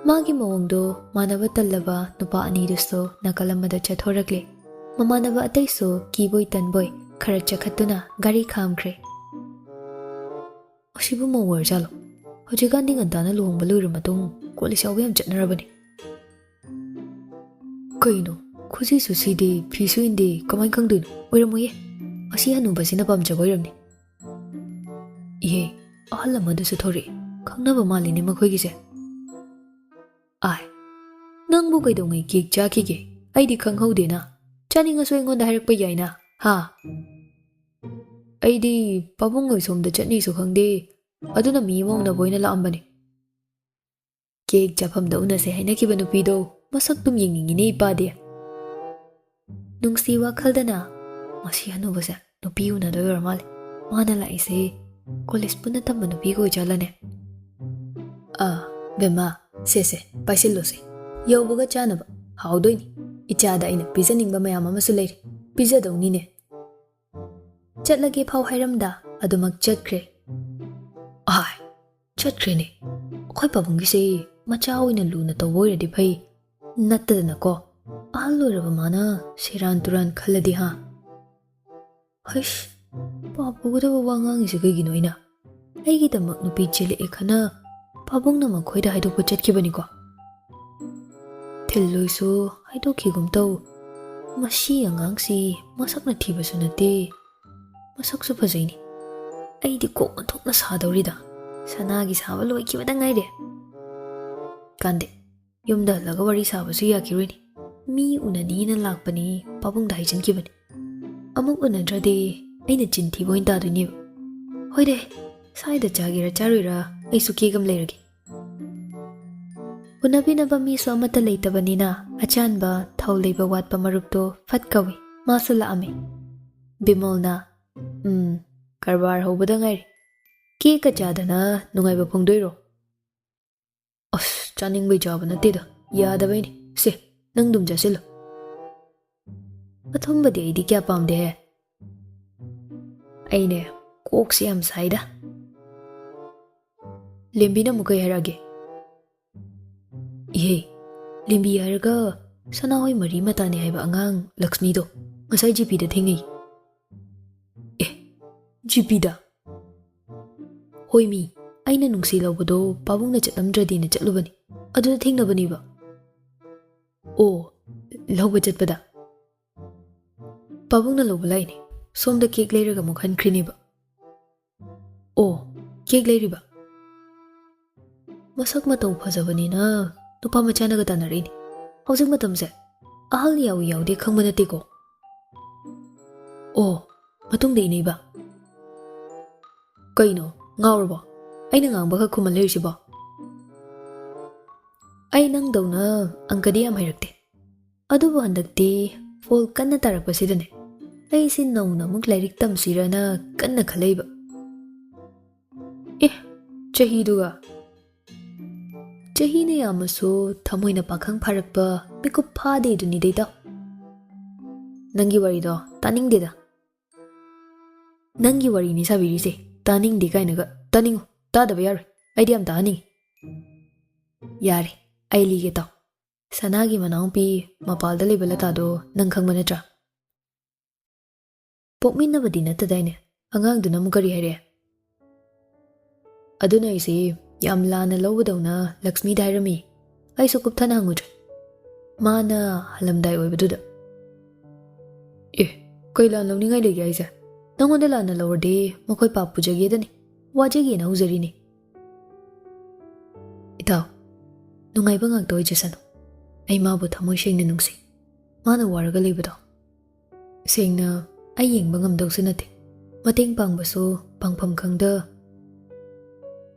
ꯃꯥꯒꯤ ꯃꯑꯣꯡꯗꯣ ꯃꯥꯟꯅꯕ ꯇꯜꯂꯕ ꯅꯨꯄꯥ ꯑꯅꯤꯗꯨꯁꯨ ꯅꯥꯀꯜ ꯑꯃꯗ ꯆꯠꯊꯣꯔꯛꯂꯦ꯫ ꯃꯃꯥꯟꯅꯕ ꯑꯇꯩꯁꯨ ꯀꯤꯕꯣꯏ ꯇꯟꯕꯣꯏ ꯈꯔ ꯆꯈꯠꯇꯨꯅ ꯒꯥꯔꯤ ꯈꯥꯝꯈ꯭ꯔꯦ꯫ ꯑꯁꯤꯕꯨ ꯃꯧ ꯑꯣꯏꯔꯖꯥꯠꯂꯣ? ꯍꯧꯖꯤꯛꯀꯥꯟꯗꯤ ꯉꯟꯇꯥꯅ ꯂꯨꯍꯣꯡꯕ ꯂꯣꯏꯔ ꯃꯇꯨꯡ ꯀꯣꯂꯦꯖ ꯌꯥꯎꯕ ꯌꯥꯝ ꯆꯠꯅꯔꯕꯅꯦ꯫ ꯀꯩꯅꯣ, ꯈꯨꯖꯤꯁꯨ ꯁꯤꯗꯦ, ꯐꯤꯁꯨ ꯏꯟꯗꯦ, ꯀꯃꯥꯏꯅ ꯈꯪꯗꯣꯏꯅꯣ? ꯑꯣꯏꯔꯝꯃꯣꯏꯌꯦ, ꯑꯁꯤ ꯍꯅꯨꯕꯁꯤꯅ ꯄꯥꯝꯖꯕ ꯑꯣꯏꯔꯝꯅꯤ꯫ ꯏꯍꯦ, ꯑꯍꯜ ꯑꯃꯗꯨꯁꯨ ꯊꯣꯔꯛꯑꯦ, ꯈꯪꯅꯕ ꯃꯥꯜꯂꯤꯅꯦ ꯃꯈꯣꯏꯒꯤꯁꯦ꯫ ꯑꯥꯏ, ꯅꯪꯕꯨ ꯀꯩꯗꯧꯉꯩ ꯀꯦꯛ ꯆꯥꯈꯤꯒꯦ? ꯑꯩꯗꯤ ꯈꯪꯍꯧꯗꯦꯅ꯫ ꯆꯥꯅꯤꯡꯉꯁꯨ ꯑꯩꯉꯣꯟꯗ ꯍꯥꯏꯔꯛꯄ ꯌꯥꯏꯅ, ꯍꯥ? ꯑꯩꯗꯤ ꯄꯥꯕꯨꯡ ꯍꯣꯏ ꯁꯣꯝꯗ ꯆꯠꯅꯤꯁꯨ ꯈꯪꯗꯦ, ꯑꯗꯨꯅ ꯃꯤ ꯑꯃ ꯎꯅꯕ ꯑꯣꯏꯅ ꯂꯥꯛꯑꯝꯕꯅꯤ꯫ ꯀꯦꯛ ꯆꯥꯐꯝꯗ ꯎꯅꯁꯦ ꯍꯥꯏꯅꯈꯤꯕ ꯅꯨꯄꯤꯗꯣ ꯃꯁꯛꯇꯨꯝ ꯌꯦꯡꯅꯤꯡꯉꯤꯅꯦ ꯏꯄꯥꯗꯤ꯫ ꯅꯨꯡꯁꯤ ꯋꯥꯈꯜꯗꯅ, "ꯃꯁꯤ ꯍꯅꯨꯕꯁꯦ ꯅꯨꯄꯤ ꯎꯅꯗꯣꯏ ꯑꯣꯏꯔ ꯃꯥꯜꯂꯦ꯫ ꯃꯥꯅ ꯂꯥꯛꯏꯁꯦ ꯀꯣꯂꯦꯖ ꯄꯨꯟꯅ ꯇꯝꯕ ꯅꯨꯄꯤꯒ ꯑꯣꯏꯖꯥꯠꯂꯅꯦ?" ꯑꯥ, ꯕꯦꯝꯃ, ꯁꯦ, ꯁꯦ, ꯄꯥꯏꯁꯤꯜꯂꯣꯁꯦ꯫ ꯌꯧꯕꯒ ꯆꯥꯅꯕ꯫ ꯍꯥꯎꯗꯣꯏꯅꯤ꯫ ꯏꯆꯥꯗ ꯑꯩꯅ ꯄꯤꯖꯅꯤꯡꯕ ꯃꯌꯥꯝ ꯑꯃꯁꯨ ꯂꯩꯔꯤ꯫ ꯄꯤꯖꯗꯧꯅꯤꯅꯦ꯫ ꯆꯠꯂꯒꯦ ꯐꯥꯎ ꯍꯥꯏꯔꯝꯗ ꯑꯗꯨꯃꯛ ꯆꯠꯈ꯭ꯔꯦ꯫ ꯑꯍꯥꯏ, ꯆꯠꯈ꯭ꯔꯦꯅꯦ꯫ ꯑꯩꯈꯣꯏ ꯄꯥꯕꯨꯡꯒꯤꯁꯦ ꯃꯆꯥ ꯑꯣꯏꯅ ꯂꯨꯅ ꯇꯧꯕ ꯑꯣꯏꯔꯗꯤ ꯐꯩ꯫ ꯅꯠꯇꯗꯅꯀꯣ, ꯑꯍꯜ ꯑꯣꯏꯔꯕ ꯃꯥꯅ ꯁꯦꯔꯥꯟ ꯇꯨꯔꯥꯟ ꯈꯜꯂꯗꯤ ꯍꯥ? ꯍꯩꯁ, ꯄꯥꯞ ꯄꯨꯒꯗꯕ ꯋꯥ ꯉꯥꯡꯉꯤꯁꯦ ꯀꯩꯒꯤꯅꯣ ꯑꯩꯅ? ꯑꯩꯒꯤꯗꯃꯛ ꯅꯨꯄꯤ ꯆꯦꯜꯂꯛꯑꯦ ꯈꯟꯅ ꯄꯥꯕꯨꯡꯅ ꯃꯈꯣꯏꯗ ꯍꯥꯏꯗꯣꯛꯄ ꯆꯠꯈꯤꯕꯅꯤꯀꯣ꯫ ꯊꯤꯜꯂꯣꯏꯁꯨ ꯍꯥꯏꯗꯣꯛꯈꯤꯒꯨꯝ ꯇꯧ꯫ ꯃꯁꯤ ꯑꯉꯥꯡꯁꯤ ꯃꯁꯛꯅ ꯊꯤꯕꯁꯨ ꯅꯠꯇꯦ, ꯃꯁꯛꯁꯨ ꯐꯖꯩꯅꯦ꯫ ꯑꯩꯗꯤ ꯀꯣꯛ ꯑꯣꯟꯊꯣꯛꯅ ꯁꯥꯗꯧꯔꯤꯗ꯫ ꯁꯅꯥꯒꯤ ꯁꯥꯕ ꯂꯣꯏꯈꯤꯕꯗ ꯉꯥꯏꯔꯦ꯫ ꯀꯥꯟꯗꯦ, ꯌꯨꯝꯗ ꯍꯜꯂꯒ ꯋꯥꯔꯤ ꯁꯥꯕꯁꯨ ꯌꯥꯈꯤꯔꯣꯏꯅꯦ꯫ ꯃꯤ ꯎꯅꯅꯤꯅ ꯂꯥꯛꯄꯅꯤ, ꯄꯥꯕꯨꯡꯗ ꯍꯥꯏꯖꯤꯟꯈꯤꯕꯅꯤ꯫ ꯑꯃꯨꯛ ꯎꯅꯗ꯭ꯔꯗꯤ ꯑꯩꯅ ꯆꯤꯟ ꯊꯤꯕ ꯑꯣꯏꯅ ꯇꯥꯗꯣꯏꯅꯦꯕ꯫ ꯍꯣꯏꯗꯦ, ꯁ꯭ꯋꯥꯏꯗ ꯆꯥꯒꯦꯔꯥ ꯆꯥꯔꯣꯏꯔꯥ, ꯑꯩꯁꯨ ꯀꯦꯛ ꯑꯃ ꯂꯩꯔꯒꯦ꯫ ꯎꯅꯕꯤꯅꯕ ꯃꯤꯁꯨ ꯑꯃꯠꯇ ꯂꯩꯇꯕꯅꯤꯅ ꯑꯆꯥꯟꯕ ꯊꯧ ꯂꯩꯕ ꯋꯥꯠꯄ ꯃꯔꯨꯞꯇꯣ ꯐꯠ ꯀꯧꯏ꯫ ꯃꯥꯁꯨ ꯂꯥꯛꯑꯝꯃꯤ꯫ ꯕꯤꯃꯣꯜꯅ, "ꯎꯝ, ꯀꯔꯕꯥꯔ ꯍꯧꯕꯗ ꯉꯥꯏꯔꯤ꯫ ꯀꯦꯛꯀ ꯆꯥꯗꯅ ꯅꯨꯡꯉꯥꯏꯕ ꯐꯣꯡꯗꯣꯏꯔꯣ?" "ꯑꯁ, ꯆꯥꯅꯤꯡꯕꯩ ꯆꯥꯕ ꯅꯠꯇꯦꯗ, ꯌꯥꯗꯕꯩꯅꯤ꯫ ꯁꯦ, ꯅꯪ ꯑꯗꯨꯝ ꯆꯥꯁꯤꯜꯂꯣ꯫" ꯑꯊꯨꯝꯕꯗꯤ ꯑꯩꯗꯤ ꯀꯌꯥ ꯄꯥꯝꯗꯦꯍꯦ꯫ ꯑꯩꯅꯦ, ꯀꯣꯛꯁꯦ ꯌꯥꯝ ꯁꯥꯏꯗ꯫ ꯂꯦꯝꯕꯤꯅ ꯑꯃꯨꯛ ꯀꯩ ꯍꯥꯏꯔꯛꯑꯒꯦ? ꯏꯍꯦ, ꯂꯦꯝꯕꯤ ꯍꯥꯏꯔꯒ ꯁꯅꯥꯍꯣꯏ ꯃꯔꯤ ꯃꯇꯥꯅꯦ ꯍꯥꯏꯕ ꯑꯉꯥꯡ ꯂꯛꯁꯃꯤꯗꯣ ꯉꯁꯥꯏ ꯖꯤꯄꯤꯗ ꯊꯦꯡꯅꯩ꯫ ꯑꯦ, ꯖꯤꯄꯤꯗ? ꯍꯣꯏ ꯃꯤ, ꯑꯩꯅ ꯅꯨꯡꯁꯤ ꯂꯧꯕꯗꯣ ꯄꯥꯕꯨꯡꯅ ꯆꯠꯂꯝꯗ꯭ꯔꯗꯤꯅ ꯆꯠꯂꯨꯕꯅꯤ꯫ ꯑꯗꯨꯗ ꯊꯦꯡꯅꯕꯅꯦꯕ꯫ ꯑꯣ, ꯂꯧꯕ ꯆꯠꯄꯗ? ꯄꯥꯕꯨꯡꯅ ꯂꯧꯕ ꯂꯥꯛꯏꯅꯦ꯫ ꯁꯣꯝꯗ ꯀꯦꯛ ꯂꯩꯔꯒ ꯑꯃꯨꯛ ꯍꯟꯈ꯭ꯔꯤꯅꯦꯕ꯫ ꯑꯣ, ꯀꯦꯛ ꯂꯩꯔꯤꯕ? ꯃꯁꯛ ꯃꯇꯧ ꯐꯖꯕꯅꯤꯅ ꯅꯨꯄꯥ ꯃꯆꯥꯅꯒ ꯇꯥꯟꯅꯔꯛꯏꯅꯦ꯫ ꯍꯧꯖꯤꯛ ꯃꯇꯝꯁꯦ ꯑꯍꯜ ꯌꯥꯎꯏ ꯌꯥꯎꯗꯦ ꯈꯪꯕ ꯅꯠꯇꯦꯀꯣ꯫ ꯑꯣ, ꯃꯇꯨꯡꯗ ꯏꯅꯩꯕ꯫ ꯀꯩꯅꯣ, ꯉꯥꯎꯔꯕꯣ? ꯑꯩꯅ ꯉꯥꯡꯕ ꯈꯛ ꯈꯨꯝꯃ ꯂꯩꯔꯤꯁꯤꯕꯣ? ꯑꯩ ꯅꯪꯗꯧꯅ ꯑꯪꯀꯗꯤ ꯌꯥꯝ ꯍꯩꯔꯛꯇꯦ꯫ ꯑꯗꯨꯕꯨ ꯍꯟꯗꯛꯇꯤ ꯐꯣꯜ ꯀꯟꯅ ꯇꯥꯔꯛꯄꯁꯤꯗꯅꯦ, ꯑꯩꯁꯤ ꯅꯧꯅ ꯑꯃꯨꯛ ꯂꯥꯏꯔꯤꯛ ꯇꯝꯁꯤꯔꯅ ꯀꯟꯅ ꯈꯜꯂꯛꯏꯕ꯫ ꯑꯦ, ꯆꯍꯤꯗꯨꯒ꯫ ꯆꯍꯤꯅ ꯌꯥꯝꯃꯁꯨ ꯊꯃꯣꯏꯅ ꯄꯥꯈꯪ ꯐꯥꯔꯛꯄ ꯃꯤꯀꯨꯞ ꯐꯥꯗꯦꯗꯨꯅꯤꯗ, ꯏꯇꯥꯎ꯫ ꯅꯪꯒꯤ ꯋꯥꯔꯤꯗꯣ ꯇꯥꯅꯤꯡꯗꯦꯗ꯫ ꯅꯪꯒꯤ ꯋꯥꯔꯤꯅꯤ ꯁꯥꯕꯤꯔꯤꯁꯦ꯫ ꯇꯥꯅꯤꯡꯗꯦ ꯀꯥꯏꯅꯒ꯫ ꯇꯥꯅꯤꯡꯉꯨ, ꯇꯥꯗꯕ ꯌꯥꯔꯣꯏ꯫ ꯑꯩꯗꯤ ꯌꯥꯝ ꯇꯥꯍꯟꯅꯤꯡꯉꯤ꯫ ꯌꯥꯔꯦ, ꯑꯩ ꯂꯤꯒꯦ ꯇꯥꯎ꯫ ꯁꯅꯥꯒꯤ ꯃꯅꯥꯎꯄꯤ ꯃꯄꯥꯜꯗ ꯂꯩꯕ ꯂꯇꯥꯗꯣ ꯅꯪ ꯈꯪꯕ ꯅꯠꯇ꯭ꯔꯥ? ꯄꯣꯛꯃꯤꯟꯅꯕꯗꯤ ꯅꯠꯇꯗꯥꯏꯅꯦ? ꯑꯉꯥꯡꯗꯨꯅ ꯑꯃꯨꯛ ꯀꯔꯤ ꯍꯥꯏꯔꯛꯑꯦ? ꯑꯗꯨꯅ ꯑꯩꯁꯦ ꯌꯥꯝ ꯂꯥꯟꯅ ꯂꯧꯕꯗꯧꯅ ꯂꯛꯁꯃꯤꯗ ꯍꯥꯏꯔꯝꯃꯤ꯫ ꯑꯩꯁꯨ ꯀꯨꯞꯊꯅ ꯍꯪꯉꯨꯗ꯭ꯔꯦ꯫ ꯃꯥꯅ ꯍꯜꯂꯝꯗꯥꯏ ꯑꯣꯏꯕꯗꯨꯗ, "ꯑꯦ, ꯀꯩ ꯂꯥꯟ ꯂꯧꯅꯤꯡꯉꯥꯏ ꯂꯩꯒꯦ ꯍꯥꯏꯁꯦ? ꯅꯪꯉꯣꯟꯗ ꯂꯥꯟꯅ ꯂꯧꯔꯗꯤ ꯃꯈꯣꯏ ꯄꯥꯞ ꯄꯨꯖꯒꯦꯗꯅꯤ, ꯋꯥꯖꯒꯦꯅ ꯍꯧꯖꯔꯤꯅꯤ꯫" ꯏꯇꯥꯎ, ꯅꯨꯡꯉꯥꯏꯕ ꯉꯥꯛꯇ ꯑꯣꯏꯖꯁꯅꯨ꯫ ꯑꯩ ꯃꯥꯕꯨ ꯊꯃꯣꯏ ꯁꯦꯡꯅ ꯅꯨꯡꯁꯤ꯫ ꯃꯥꯅ ꯋꯥꯔꯒ ꯂꯩꯕꯗꯣ ꯁꯦꯡꯅ ꯑꯩ ꯌꯦꯡꯕ ꯉꯝꯗꯧꯁꯨ ꯅꯠꯇꯦ꯫ ꯃꯇꯦꯡ ꯄꯥꯡꯕꯁꯨ ꯄꯥꯡꯐꯝ ꯈꯪꯗ꯫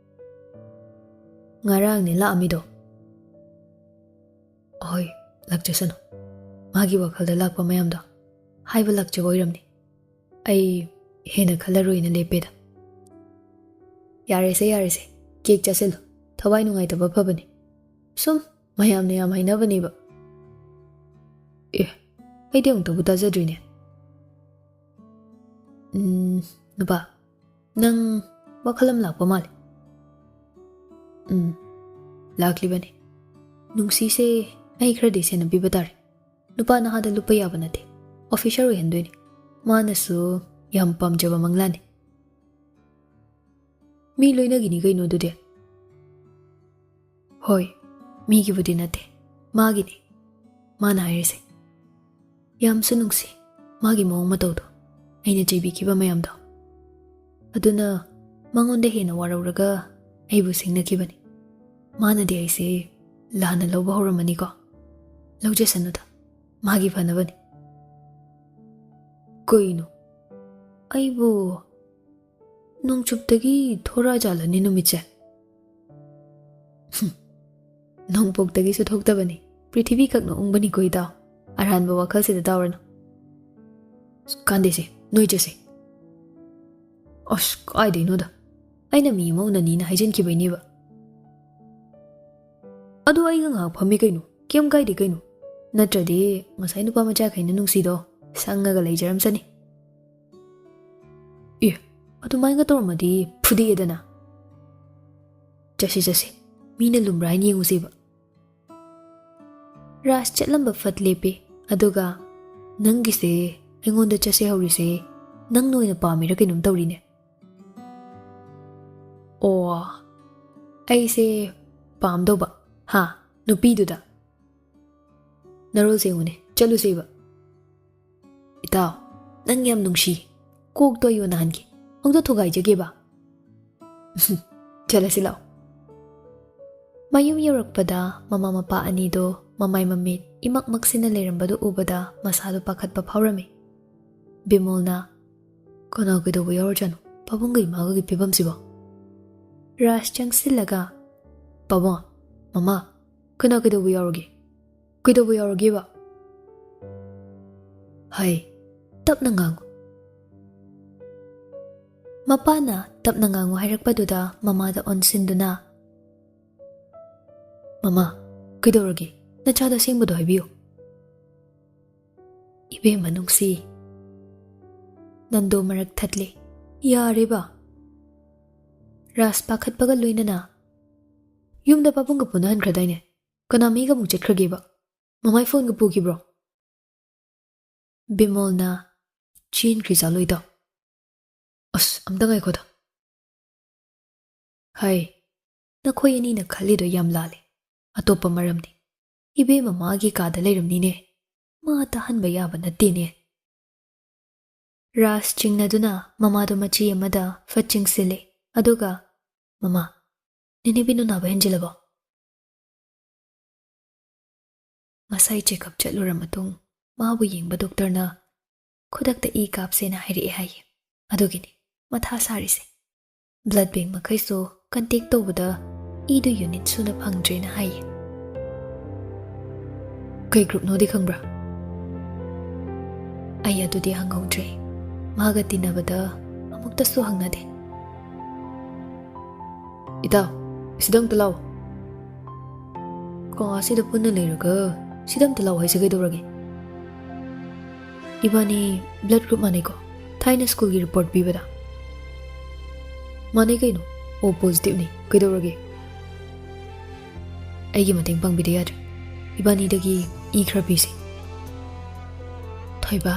ꯉꯔꯥꯡꯅꯦ ꯂꯥꯛꯑꯝꯃꯤꯗꯣ꯫ ꯍꯣꯏ, ꯂꯥꯛꯆꯁꯅꯨ꯫ ꯃꯥꯒꯤ ꯋꯥꯈꯜꯗ ꯂꯥꯛꯄ ꯃꯌꯥꯝꯗꯣ ꯍꯥꯏꯕ ꯂꯥꯛꯆꯕ ꯑꯣꯏꯔꯝꯅꯤ꯫ ꯑꯩ ꯍꯦꯟꯅ ꯈꯜꯂꯔꯣꯏꯅ ꯂꯦꯞꯄꯦꯗ꯫ ꯌꯥꯔꯦꯁꯦ, ꯌꯥꯔꯦꯁꯦ꯫ ꯀꯦꯛ ꯆꯥꯁꯤꯜꯂꯨ꯫ ꯊꯋꯥꯏ ꯅꯨꯡꯉꯥꯏꯇꯕ ꯐꯕꯅꯤ꯫ ꯁꯨꯝ ꯃꯌꯥꯝꯅ ꯌꯥꯝ ꯍꯥꯏꯅꯕꯅꯦꯕ꯫ ꯑꯦ, ꯑꯩꯗꯤ ꯑꯃꯨꯛꯇꯕꯨ ꯇꯥꯖꯗ꯭ꯔꯤꯅꯦ꯫ ꯎꯝ, ꯅꯨꯄꯥ, ꯅꯪ ꯋꯥꯈꯜ ꯑꯃ ꯂꯥꯛꯄ ꯃꯥꯜꯂꯦ꯫ ꯎꯝ, ꯂꯥꯛꯂꯤꯕꯅꯤ꯫ ꯅꯨꯡꯁꯤꯁꯦ ꯑꯩ ꯈꯔꯗꯤ ꯁꯦꯟꯅꯕꯤꯕ ꯇꯥꯔꯦ꯫ ꯅꯨꯄꯥ ꯅꯍꯥꯗ ꯂꯨꯞꯄ ꯌꯥꯕ ꯅꯠꯇꯦ꯫ ꯑꯣꯐꯤꯁꯔ ꯑꯣꯏꯍꯟꯗꯣꯏꯅꯤ꯫ ꯃꯥꯅꯁꯨ ꯌꯥꯝ ꯄꯥꯝꯖꯕ ꯃꯪꯂꯥꯅꯤ꯫ ꯃꯤ ꯂꯣꯏꯅꯒꯤꯅꯤ ꯀꯩꯅꯣ ꯑꯗꯨꯗꯤ꯫ ꯍꯣꯏ, ꯃꯤꯒꯤꯕꯨꯗꯤ ꯅꯠꯇꯦ, ꯃꯥꯒꯤꯅꯤ꯫ ꯃꯥꯅ ꯍꯥꯏꯔꯤꯁꯦ꯫ ꯌꯥꯝꯁꯨ ꯅꯨꯡꯁꯤ ꯃꯥꯒꯤ ꯃꯑꯣꯡ ꯃꯇꯧꯗꯣ, ꯑꯩꯅ ꯆꯩꯕꯤꯈꯤꯕ ꯃꯌꯥꯝꯗꯣ꯫ ꯑꯗꯨꯅ ꯃꯉꯣꯟꯗ ꯍꯦꯟꯅ ꯋꯥꯔꯧꯔꯒ ꯑꯩꯕꯨ ꯁꯤꯡꯅꯈꯤꯕꯅꯤ꯫ ꯃꯥꯅꯗꯤ ꯑꯩꯁꯦ ꯂꯥꯟꯅ ꯂꯧꯕ ꯍꯧꯔꯝꯃꯅꯤꯀꯣ꯫ ꯂꯧꯖꯁꯅꯨꯗ, ꯃꯥꯒꯤ ꯐꯅꯕꯅꯤ꯫ ꯀꯩꯅꯣ? ꯑꯩꯕꯨ ꯅꯣꯡꯆꯨꯞꯇꯒꯤ ꯊꯣꯔꯛꯑꯖꯥꯠꯂꯅꯦ ꯅꯨꯃꯤꯠꯁꯦ? ꯍꯨꯝ, ꯅꯣꯡꯄꯣꯛꯇꯒꯤꯁꯨ ꯊꯣꯛꯇꯕꯅꯤ, ꯄ꯭ꯔꯤꯊꯤꯕꯤ ꯈꯛꯅ ꯎꯪꯕꯅꯤꯀꯣ ꯏꯇꯥꯎ꯫ ꯑꯔꯥꯟꯕ ꯋꯥꯈꯜꯁꯤꯗ ꯇꯥꯎꯔꯅꯨ꯫ ꯑꯁ, ꯀꯥꯟꯗꯦꯁꯦ, ꯅꯣꯏ ꯆꯠꯁꯦ꯫ ꯑꯁ, ꯀꯥꯏꯗꯩꯅꯣꯗ? ꯑꯩꯅ ꯃꯤ ꯑꯃ ꯎꯅꯅꯤꯅ ꯍꯥꯏꯖꯤꯟꯈꯤꯕꯩꯅꯦꯕ꯫ "ꯑꯗꯣ ꯑꯩꯒ ꯉꯥꯏꯍꯥꯛ ꯐꯝꯃꯤ ꯀꯩꯅꯣ, ꯀꯩꯝ ꯀꯥꯏꯗꯦ ꯀꯩꯅꯣ꯫ ꯅꯠꯇ꯭ꯔꯗꯤ ꯉꯁꯥꯏ ꯅꯨꯄꯥ ꯃꯆꯥꯈꯩꯅ ꯅꯨꯡꯁꯤꯗꯣ ꯁꯪꯉꯒ ꯂꯩꯖꯔꯝꯁꯅꯤ"꯫ "ꯑꯦ, ꯑꯗꯨꯃꯥꯏꯅ ꯇꯧꯔꯝꯃꯗꯤ ꯐꯨꯗꯦꯛꯑꯦꯗꯅ꯫ ꯆꯠꯁꯤ, ꯆꯠꯁꯤ, ꯃꯤꯅ ꯂꯨꯝꯕ꯭ꯔꯥ ꯍꯥꯏꯅ ꯌꯦꯡꯉꯨꯁꯦꯕ"꯫ ꯔꯥꯖ ꯆꯠꯂꯝꯕ ꯐꯠ ꯂꯦꯞꯄꯦ, ꯑꯗꯨꯒ, "ꯅꯪꯒꯤꯁꯦ, ꯑꯩꯉꯣꯟꯗ ꯆꯠꯁꯦ ꯍꯧꯔꯤꯁꯦ ꯅꯪꯅ ꯑꯣꯏꯅ ꯄꯥꯝꯃꯤꯔ ꯀꯩꯅꯣꯝ ꯇꯧꯔꯤꯅꯦ"꯫ "ꯑꯣ, ꯑꯩꯁꯦ ꯄꯥꯝꯗꯧꯕ, ꯍꯥ, ꯅꯨꯄꯤꯗꯨꯗ"꯫ "ꯅꯔꯣꯜꯁꯦ ꯌꯦꯡꯉꯨꯅꯦ, ꯆꯠꯂꯨꯁꯦꯕ"꯫ "ꯏꯇꯥꯎ, ꯅꯪ ꯌꯥꯝ ꯅꯨꯡꯁꯤ꯫ ꯀꯣꯛꯇꯣ ꯑꯩꯌꯣ ꯅꯍꯥꯟꯒꯤ꯫ ꯑꯃꯨꯛꯇ ꯊꯨꯒꯥꯏꯖꯒꯦꯕ"꯫ "ꯆꯠꯂꯁꯤ ꯂꯥꯛꯑꯣ"꯫ ꯃꯌꯨꯝ ꯌꯧꯔꯛꯄꯗ ꯃꯃꯥ ꯃꯄꯥ ꯑꯅꯤꯗꯣ ꯃꯃꯥꯏ ꯃꯃꯤꯠ ꯏꯃꯛ ꯃꯛꯁꯤꯟꯅ ꯂꯩꯔꯝꯕꯗꯨ ꯎꯕꯗ ꯃꯁꯥꯗꯣ ꯄꯥꯈꯠꯄ ꯐꯥꯎꯔꯝꯃꯤ꯫ ꯕꯤꯃꯣꯜꯅ, "ꯀꯅꯥ ꯀꯩꯗꯧꯕ ꯌꯥꯎꯔꯖꯥꯠꯅꯣ ꯄꯥꯕꯨꯡꯒ ꯏꯃꯥꯒꯒꯤ ꯐꯤꯕꯝꯁꯤꯕꯣ?" ꯔꯥꯖ ꯆꯪꯁꯤꯜꯂꯒ, "ꯄꯥꯕꯨꯡ, ꯃꯃꯥ, ꯀꯅꯥ ꯀꯩꯗꯧꯕ ꯌꯥꯎꯔꯒꯦ? ꯀꯩꯗꯧꯕ ꯌꯥꯎꯔꯒꯦꯕ? ꯍꯥꯏ, ꯇꯞꯅ ꯉꯥꯡꯉꯨ"꯫ ꯃꯄꯥꯅ ꯇꯞꯅ ꯉꯥꯡꯉꯨ ꯍꯥꯏꯔꯛꯄꯗꯨꯗ ꯃꯃꯥꯗ ꯑꯣꯟꯁꯤꯟꯗꯨꯅ, "ꯃꯃꯥ, ꯀꯩꯗꯧꯔꯒꯦ? ꯅꯆꯥꯗ ꯑꯁꯦꯡꯕꯗꯣ ꯍꯥꯏꯕꯤꯌꯨ"꯫ "ꯏꯕꯦꯝꯃ ꯅꯨꯡꯁꯤ"꯫ ꯅꯟꯗꯣ ꯃꯔꯛ ꯊꯠꯂꯦ꯫ "ꯌꯥꯔꯦꯕ"꯫ ꯔꯥꯖ ꯄꯥꯈꯠꯄꯒ ꯂꯣꯏꯅꯅ, "ꯌꯨꯝꯗ ꯄꯥꯕꯨꯡꯒ ꯄꯨꯟꯅ ꯍꯟꯈ꯭ꯔꯗꯥꯏꯅꯦ? ꯀꯅꯥ ꯃꯤꯒ ꯑꯃꯨꯛ ꯆꯠꯈ꯭ꯔꯒꯦꯕ? ꯃꯃꯥꯏ ꯐꯣꯟꯒ ꯄꯨꯈꯤꯕ꯭ꯔꯣ?" ꯕꯤꯃꯣꯜꯅ, "ꯆꯦꯟꯈ꯭ꯔꯤ ꯖꯥꯠꯂꯣꯏꯗ? ꯑꯁ, ꯑꯝꯇ ꯉꯥꯏꯈꯣꯗ"꯫ "ꯍꯥꯏ, ꯅꯈꯣꯏ ꯑꯅꯤꯅ ꯈꯜꯂꯤꯗꯣ ꯌꯥꯝ ꯂꯥꯜꯂꯦ꯫ ꯑꯇꯣꯞꯄ ꯃꯔꯝꯅꯤ꯫ ꯏꯕꯦꯝꯃ ꯃꯥꯒꯤ ꯀꯥꯗ ꯂꯩꯔꯝꯅꯤꯅꯦ꯫ ꯃꯥ ꯇꯥꯍꯟꯕ ꯌꯥꯕ ꯅꯠꯇꯦꯅꯦ"꯫ ꯔꯥꯖ ꯆꯤꯡꯅꯗꯨꯅ ꯃꯃꯥꯗꯨ ꯃꯆꯤ ꯑꯃꯗ ꯐꯠ ꯆꯤꯡꯁꯤꯜꯂꯦ, ꯑꯗꯨꯒ, "ꯃꯃꯥ, ꯅꯦꯅꯦ ꯕꯤꯅꯨ ꯅꯥꯕ ꯍꯦꯟꯖꯤꯜꯂꯕꯣ?" "ꯉꯁꯥꯏ ꯆꯦꯛꯑꯞ ꯆꯠꯂꯨꯔ ꯃꯇꯨꯡ ꯃꯥꯕꯨ ꯌꯦꯡꯕ ꯗꯣꯛꯇꯔꯅ ꯈꯨꯗꯛꯇ ꯏ ꯀꯥꯞꯁꯦꯅ ꯍꯥꯏꯔꯛꯑꯦ ꯍꯥꯏꯌꯦ꯫ ꯑꯗꯨꯒꯤꯅꯤ ꯃꯊꯥ ꯁꯥꯔꯤꯁꯦ꯫ ꯕ꯭ꯂꯗ ꯕꯦꯡ ꯃꯈꯩꯁꯨ ꯀꯟꯇꯦꯛ ꯇꯧꯕꯗ ꯏꯗꯨ ꯌꯨꯅꯤꯠ ꯁꯨꯅ ꯐꯪꯗ꯭ꯔꯦꯅ ꯍꯥꯏꯌꯦ"꯫ "ꯀꯩ ꯒ꯭ꯔꯨꯞꯅꯣꯗꯤ ꯈꯪꯕ꯭ꯔꯥ?" "ꯑꯩ ꯑꯗꯨꯗꯤ ꯍꯪꯍꯧꯗ꯭ꯔꯦ꯫ ꯃꯥꯒ ꯇꯤꯟꯅꯕꯗ ꯑꯃꯨꯛꯇꯁꯨ ꯍꯪꯅꯗꯦ"꯫ "ꯏꯇꯥꯎ, ꯁꯤꯗ ꯑꯃꯨꯛꯇ ꯂꯥꯛꯑꯣ"꯫ ꯀꯣ, ꯑꯁꯤꯗ ꯄꯨꯟꯅ ꯂꯩꯔꯒ ꯁꯤꯗ ꯑꯝꯇ ꯂꯥꯛꯑꯣ ꯍꯥꯏꯁꯦ ꯀꯩꯗꯧꯔꯒꯦ? ꯏꯕꯥꯅꯤ blood group ꯃꯥꯟꯅꯩꯀꯣ, ꯊꯥꯏꯅ ꯁ꯭ꯀꯨꯜꯒꯤ report ꯄꯤꯕꯗ꯫ ꯃꯥꯟꯅꯩ ꯀꯩꯅꯣ, O positive ꯅꯤ, ꯀꯩꯗꯧꯔꯒꯦ? ꯑꯩꯒꯤ ꯃꯇꯦꯡ ꯄꯥꯡꯕꯤꯗ ꯌꯥꯗ꯭ꯔꯦ, ꯏꯕꯥꯅꯤꯗꯒꯤ ꯏ ꯈꯔ ꯄꯤꯁꯤ꯫ ꯊꯣꯏꯕ,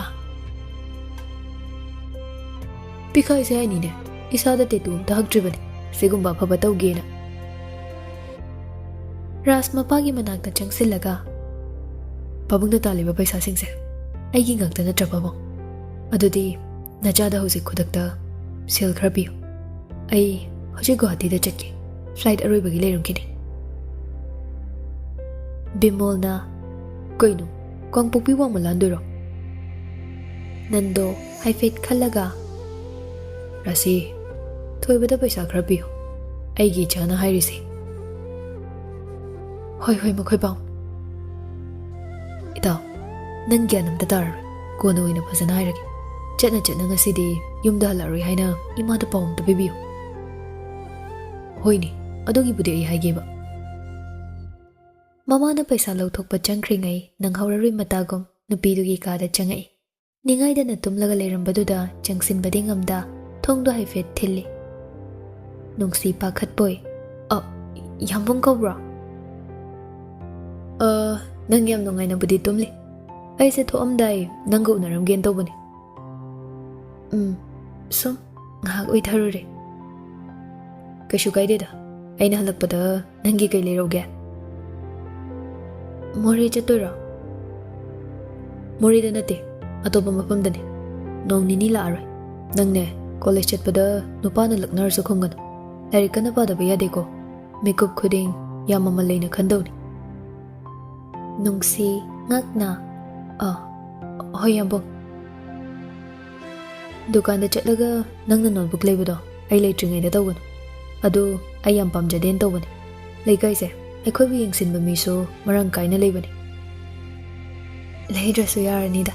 ꯄꯤꯈꯥꯏꯁꯦ ꯍꯥꯏꯅꯤꯅꯦ, ꯏꯁꯥꯗ tattoo ꯑꯝꯇ ꯍꯛꯇ꯭ꯔꯤꯕꯅꯤ, ꯁꯤꯒꯨꯝꯕ ꯑꯐꯕ ꯇꯧꯒꯦꯅ꯫ ꯔꯥꯖ ꯃꯄꯥꯒꯤ ꯃꯅꯥꯛꯇ ꯆꯪꯁꯤꯜꯂꯒ, "ꯄꯥꯕꯨꯡꯅ ꯇꯥꯜꯂꯤꯕ ꯄꯩꯁꯥꯁꯤꯡꯁꯦ ꯑꯩꯒꯤ ꯉꯥꯛꯇ ꯅꯠꯇ꯭ꯔ ꯄꯥꯕꯨꯡ? ꯑꯗꯨꯗꯤ ꯅꯆꯥꯗ ꯍꯧꯖꯤꯛ ꯈꯨꯗꯛꯇ ꯁꯦꯜ ꯈꯔ ꯄꯤꯌꯨ, ꯑꯩ ꯍꯧꯖꯤꯛ ꯒꯨꯋꯥꯍꯥꯇꯤꯗ ꯆꯠꯀꯦ, flight ꯑꯔꯣꯏꯕꯒꯤ ꯂꯩꯔꯝꯈꯤꯅꯤ꯫" ꯕꯤꯃꯣꯜꯅ, "ꯀꯩꯅꯣ, ꯀꯥꯡꯄꯣꯛꯄꯤ ꯋꯥꯡꯃ ꯂꯥꯟꯗꯣꯏꯔꯣ?" ꯅꯟꯗꯣ ꯍꯥꯏꯐꯦꯠ ꯈꯜꯂꯒ, "ꯔꯥꯁꯤ, ꯊꯣꯏꯕꯗ ꯄꯩꯁꯥ ꯈꯔ ꯄꯤꯌꯨ, ꯑꯩꯒꯤ ꯏꯆꯥꯅ ꯍꯥꯏꯔꯤꯁꯦ꯫" "ꯍꯣꯏ, ꯍꯣꯏ, ꯃꯈꯣꯏ ꯄꯥꯎ꯫" "ꯏꯇꯥꯎ, ꯅꯪ ꯒ꯭ꯌꯥꯟ ꯑꯝꯇ ꯇꯥꯔꯔꯣꯏ, ꯀꯣꯟꯅ ꯑꯣꯏꯅ ꯐꯖꯅ ꯍꯥꯏꯔꯒꯦ꯫ ꯆꯠꯅ ꯆꯠꯅ ꯉꯁꯤꯗꯤ ꯌꯨꯝꯗ ꯍꯜꯂꯛꯑꯔꯣꯏ ꯍꯥꯏꯅ ꯏꯃꯥꯗ ꯄꯥꯎ ꯑꯝꯇ ꯄꯤꯕꯤꯌꯨ꯫" "ꯍꯣꯏꯅꯦ, ꯑꯗꯨꯒꯤꯕꯨꯗꯤ ꯑꯩ ꯍꯥꯏꯒꯦꯕ꯫" ꯃꯃꯥꯅ ꯄꯩꯁꯥ ꯂꯧꯊꯣꯛꯄ ꯆꯪꯈ꯭ꯔꯤꯉꯩ ꯅꯪꯍꯧꯔꯔꯣꯏ ꯃꯇꯥꯒꯨꯝ ꯅꯨꯄꯤꯗꯨꯒꯤ ꯀꯥꯗ ꯆꯪꯉꯛꯏ꯫ ꯅꯤꯡꯉꯥꯏꯗꯅ ꯇꯨꯝꯂꯒ ꯂꯩꯔꯝꯕꯗꯨꯗ ꯆꯪꯁꯤꯟꯕꯗꯤ ꯉꯝꯗ ꯊꯣꯡꯗꯣ ꯍꯥꯏꯐꯦꯠ ꯊꯤꯜꯂꯤ꯫ ꯅꯨꯡꯁꯤ ꯄꯥꯈꯠꯄꯣꯏ, "ꯑ, ꯌꯥꯝꯕꯨꯡ ꯀꯧꯕ꯭ꯔꯣ?" "ꯑ, ꯅꯪ ꯌꯥꯝ ꯅꯨꯡꯉꯥꯏꯅꯕꯨꯗꯤ ꯇꯨꯝꯂꯤ꯫ ꯑꯩꯁꯦ ꯊꯣꯛꯑꯝꯗꯥꯏ ꯅꯪꯒ ꯎꯅꯔꯝꯒꯦꯅ ꯇꯧꯕꯅꯤ꯫" "ꯎꯝ, ꯁꯨꯝ ꯉꯥꯏꯍꯥꯛ ꯎꯏꯊꯔꯨꯔꯦ꯫" "ꯀꯩꯁꯨ ꯀꯥꯏꯗꯦꯗ, ꯑꯩꯅ ꯍꯜꯂꯛꯄꯗ ꯅꯪꯒꯤ ꯀꯩ ꯂꯩꯔꯧꯒꯦ?" "ꯃꯣꯔꯦ ꯆꯠꯇꯣꯏꯔꯣ?" "ꯃꯣꯔꯦꯗ ꯅꯠꯇꯦ, ꯑꯇꯣꯞꯄ ꯃꯐꯝꯗꯅꯦ꯫ ꯅꯣꯡ ꯅꯤꯅꯤ ꯂꯥꯛꯑꯔꯣꯏ꯫ ꯅꯪꯅꯦ, ꯀꯣꯂꯦꯖ ꯆꯠꯄꯗ ꯅꯨꯄꯥꯅ ꯂꯛꯅꯔꯁꯨ ꯈꯨꯝꯒꯅꯨ꯫ ꯂꯥꯏꯔꯤꯛ ꯀꯟꯅ ꯄꯥꯗꯕ ꯌꯥꯗꯦꯀꯣ꯫ ꯃꯤꯀꯨꯞ ꯈꯨꯗꯤꯡ ꯌꯥꯝ ꯃꯃꯜ ꯂꯩꯅ ꯈꯟꯗꯧꯅꯤ꯫" ꯅꯨꯡꯁꯤ ꯉꯛꯅ, "ꯑ, ꯍꯣꯏ, ꯌꯥꯝꯕꯨꯡ꯫" "ꯗꯨꯀꯥꯟꯗ ꯆꯠꯂꯒ ꯅꯪꯅ notebook ꯂꯩꯕꯗꯣ ꯑꯩ ꯂꯩꯇ꯭ꯔꯤꯉꯩꯗ ꯇꯧꯒꯅꯨ꯫ ꯑꯗꯨ ꯑꯩ ꯌꯥꯝ ꯄꯥꯝꯖꯗꯦꯅ ꯇꯧꯕꯅꯤ꯫ ꯂꯩꯀꯥꯏꯁꯦ ꯑꯩꯈꯣꯏꯕꯨ ꯌꯦꯡꯁꯤꯟꯕ ꯃꯤꯁꯨ ꯃꯔꯥꯡ ꯀꯥꯏꯅ ꯂꯩꯕꯅꯤ꯫" "ꯂꯩꯗ꯭ꯔꯁꯨ ꯌꯥꯔꯅꯤꯗ꯫"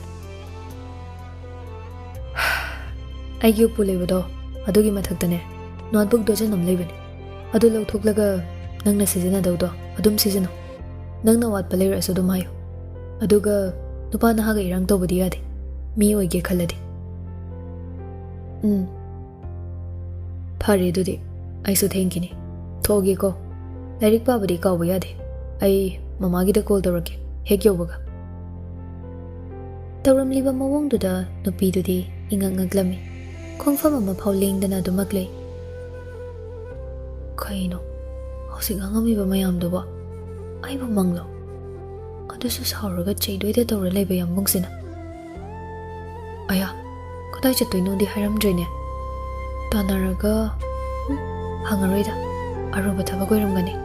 "ꯑꯩꯒꯤ ꯎꯄꯨ ꯂꯩꯕꯗꯣ, ꯑꯗꯨꯒꯤ ꯃꯊꯛꯇꯅꯦ, notebook dozen ꯑꯃ ꯂꯩꯕꯅꯤ꯫ ꯑꯗꯨ ꯂꯧꯊꯣꯛꯂꯒ ꯅꯪꯅ ꯁꯤꯖꯤꯟꯅꯗꯧꯗꯣ ꯑꯗꯨꯝ ꯁꯤꯖꯤꯟꯅꯧ꯫ ꯅꯪꯅ ꯑꯋꯥꯠꯄ ꯂꯩꯔꯁꯨ ꯑꯗꯨꯝ ꯍꯥꯏꯌꯨ꯫ ꯑꯗꯨꯒ ꯅꯨꯄꯥ ꯅꯍꯥꯒ ꯏꯔꯥꯡ ꯇꯧꯕꯗꯤ ꯌꯥꯗꯦ, ꯃꯤ ꯑꯣꯏꯒꯦ ꯈꯜꯂꯗꯤ꯫ ꯎꯝ, ꯐꯔꯦ ꯑꯗꯨꯗꯤ, ꯑꯩꯁꯨ ꯊꯦꯡꯈꯤꯅꯤ, ꯊꯣꯛꯑꯒꯦꯀꯣ꯫ ꯂꯥꯏꯔꯤꯛ ꯄꯥꯕꯗꯤ ꯀꯥꯎꯕ ꯌꯥꯗꯦ꯫ ꯑꯩ ꯃꯃꯥꯒꯤꯗ ꯀꯣꯜ ꯇꯧꯔꯛꯀꯦ ꯍꯦꯛ ꯌꯧꯕꯒ꯫ ꯇꯧꯔꯝꯂꯤꯕ ꯃꯑꯣꯡꯗꯨꯗ ꯅꯨꯄꯤꯗꯨꯗꯤ ꯏꯉꯛ ꯉꯛꯂꯝꯃꯤ꯫ ꯈꯣꯡꯐꯝ ꯑꯃꯐꯥꯎ ꯂꯦꯡꯗꯅ ꯑꯗꯨꯃꯛ ꯂꯩ꯫ ꯀꯩꯅꯣ ꯍꯧꯖꯤꯛ ꯉꯥꯡꯉꯝꯃꯤꯕ ꯃꯌꯥꯝꯗꯨꯕꯣ? ꯑꯩꯕꯨ ꯃꯪꯂꯣ? ꯑꯗꯨꯁꯨ ꯁꯥꯎꯔꯒ ꯆꯩꯗꯣꯏꯗ ꯇꯧꯔ ꯂꯩꯕ ꯌꯥꯝꯕꯨꯡꯁꯤꯅ꯫ ꯑꯌꯥ, ꯀꯗꯥꯏ ꯆꯠꯇꯣꯏꯅꯣꯗꯤ ꯍꯥꯏꯔꯝꯗ꯭ꯔꯦꯅꯦ꯫ ꯇꯥꯟꯅꯔꯒ, ꯎꯝ, ꯍꯪꯉꯔꯣꯏꯗ꯫ ꯑꯔꯨꯕ ꯊꯕꯛ ꯑꯣꯏꯔꯝꯒꯅꯤ꯫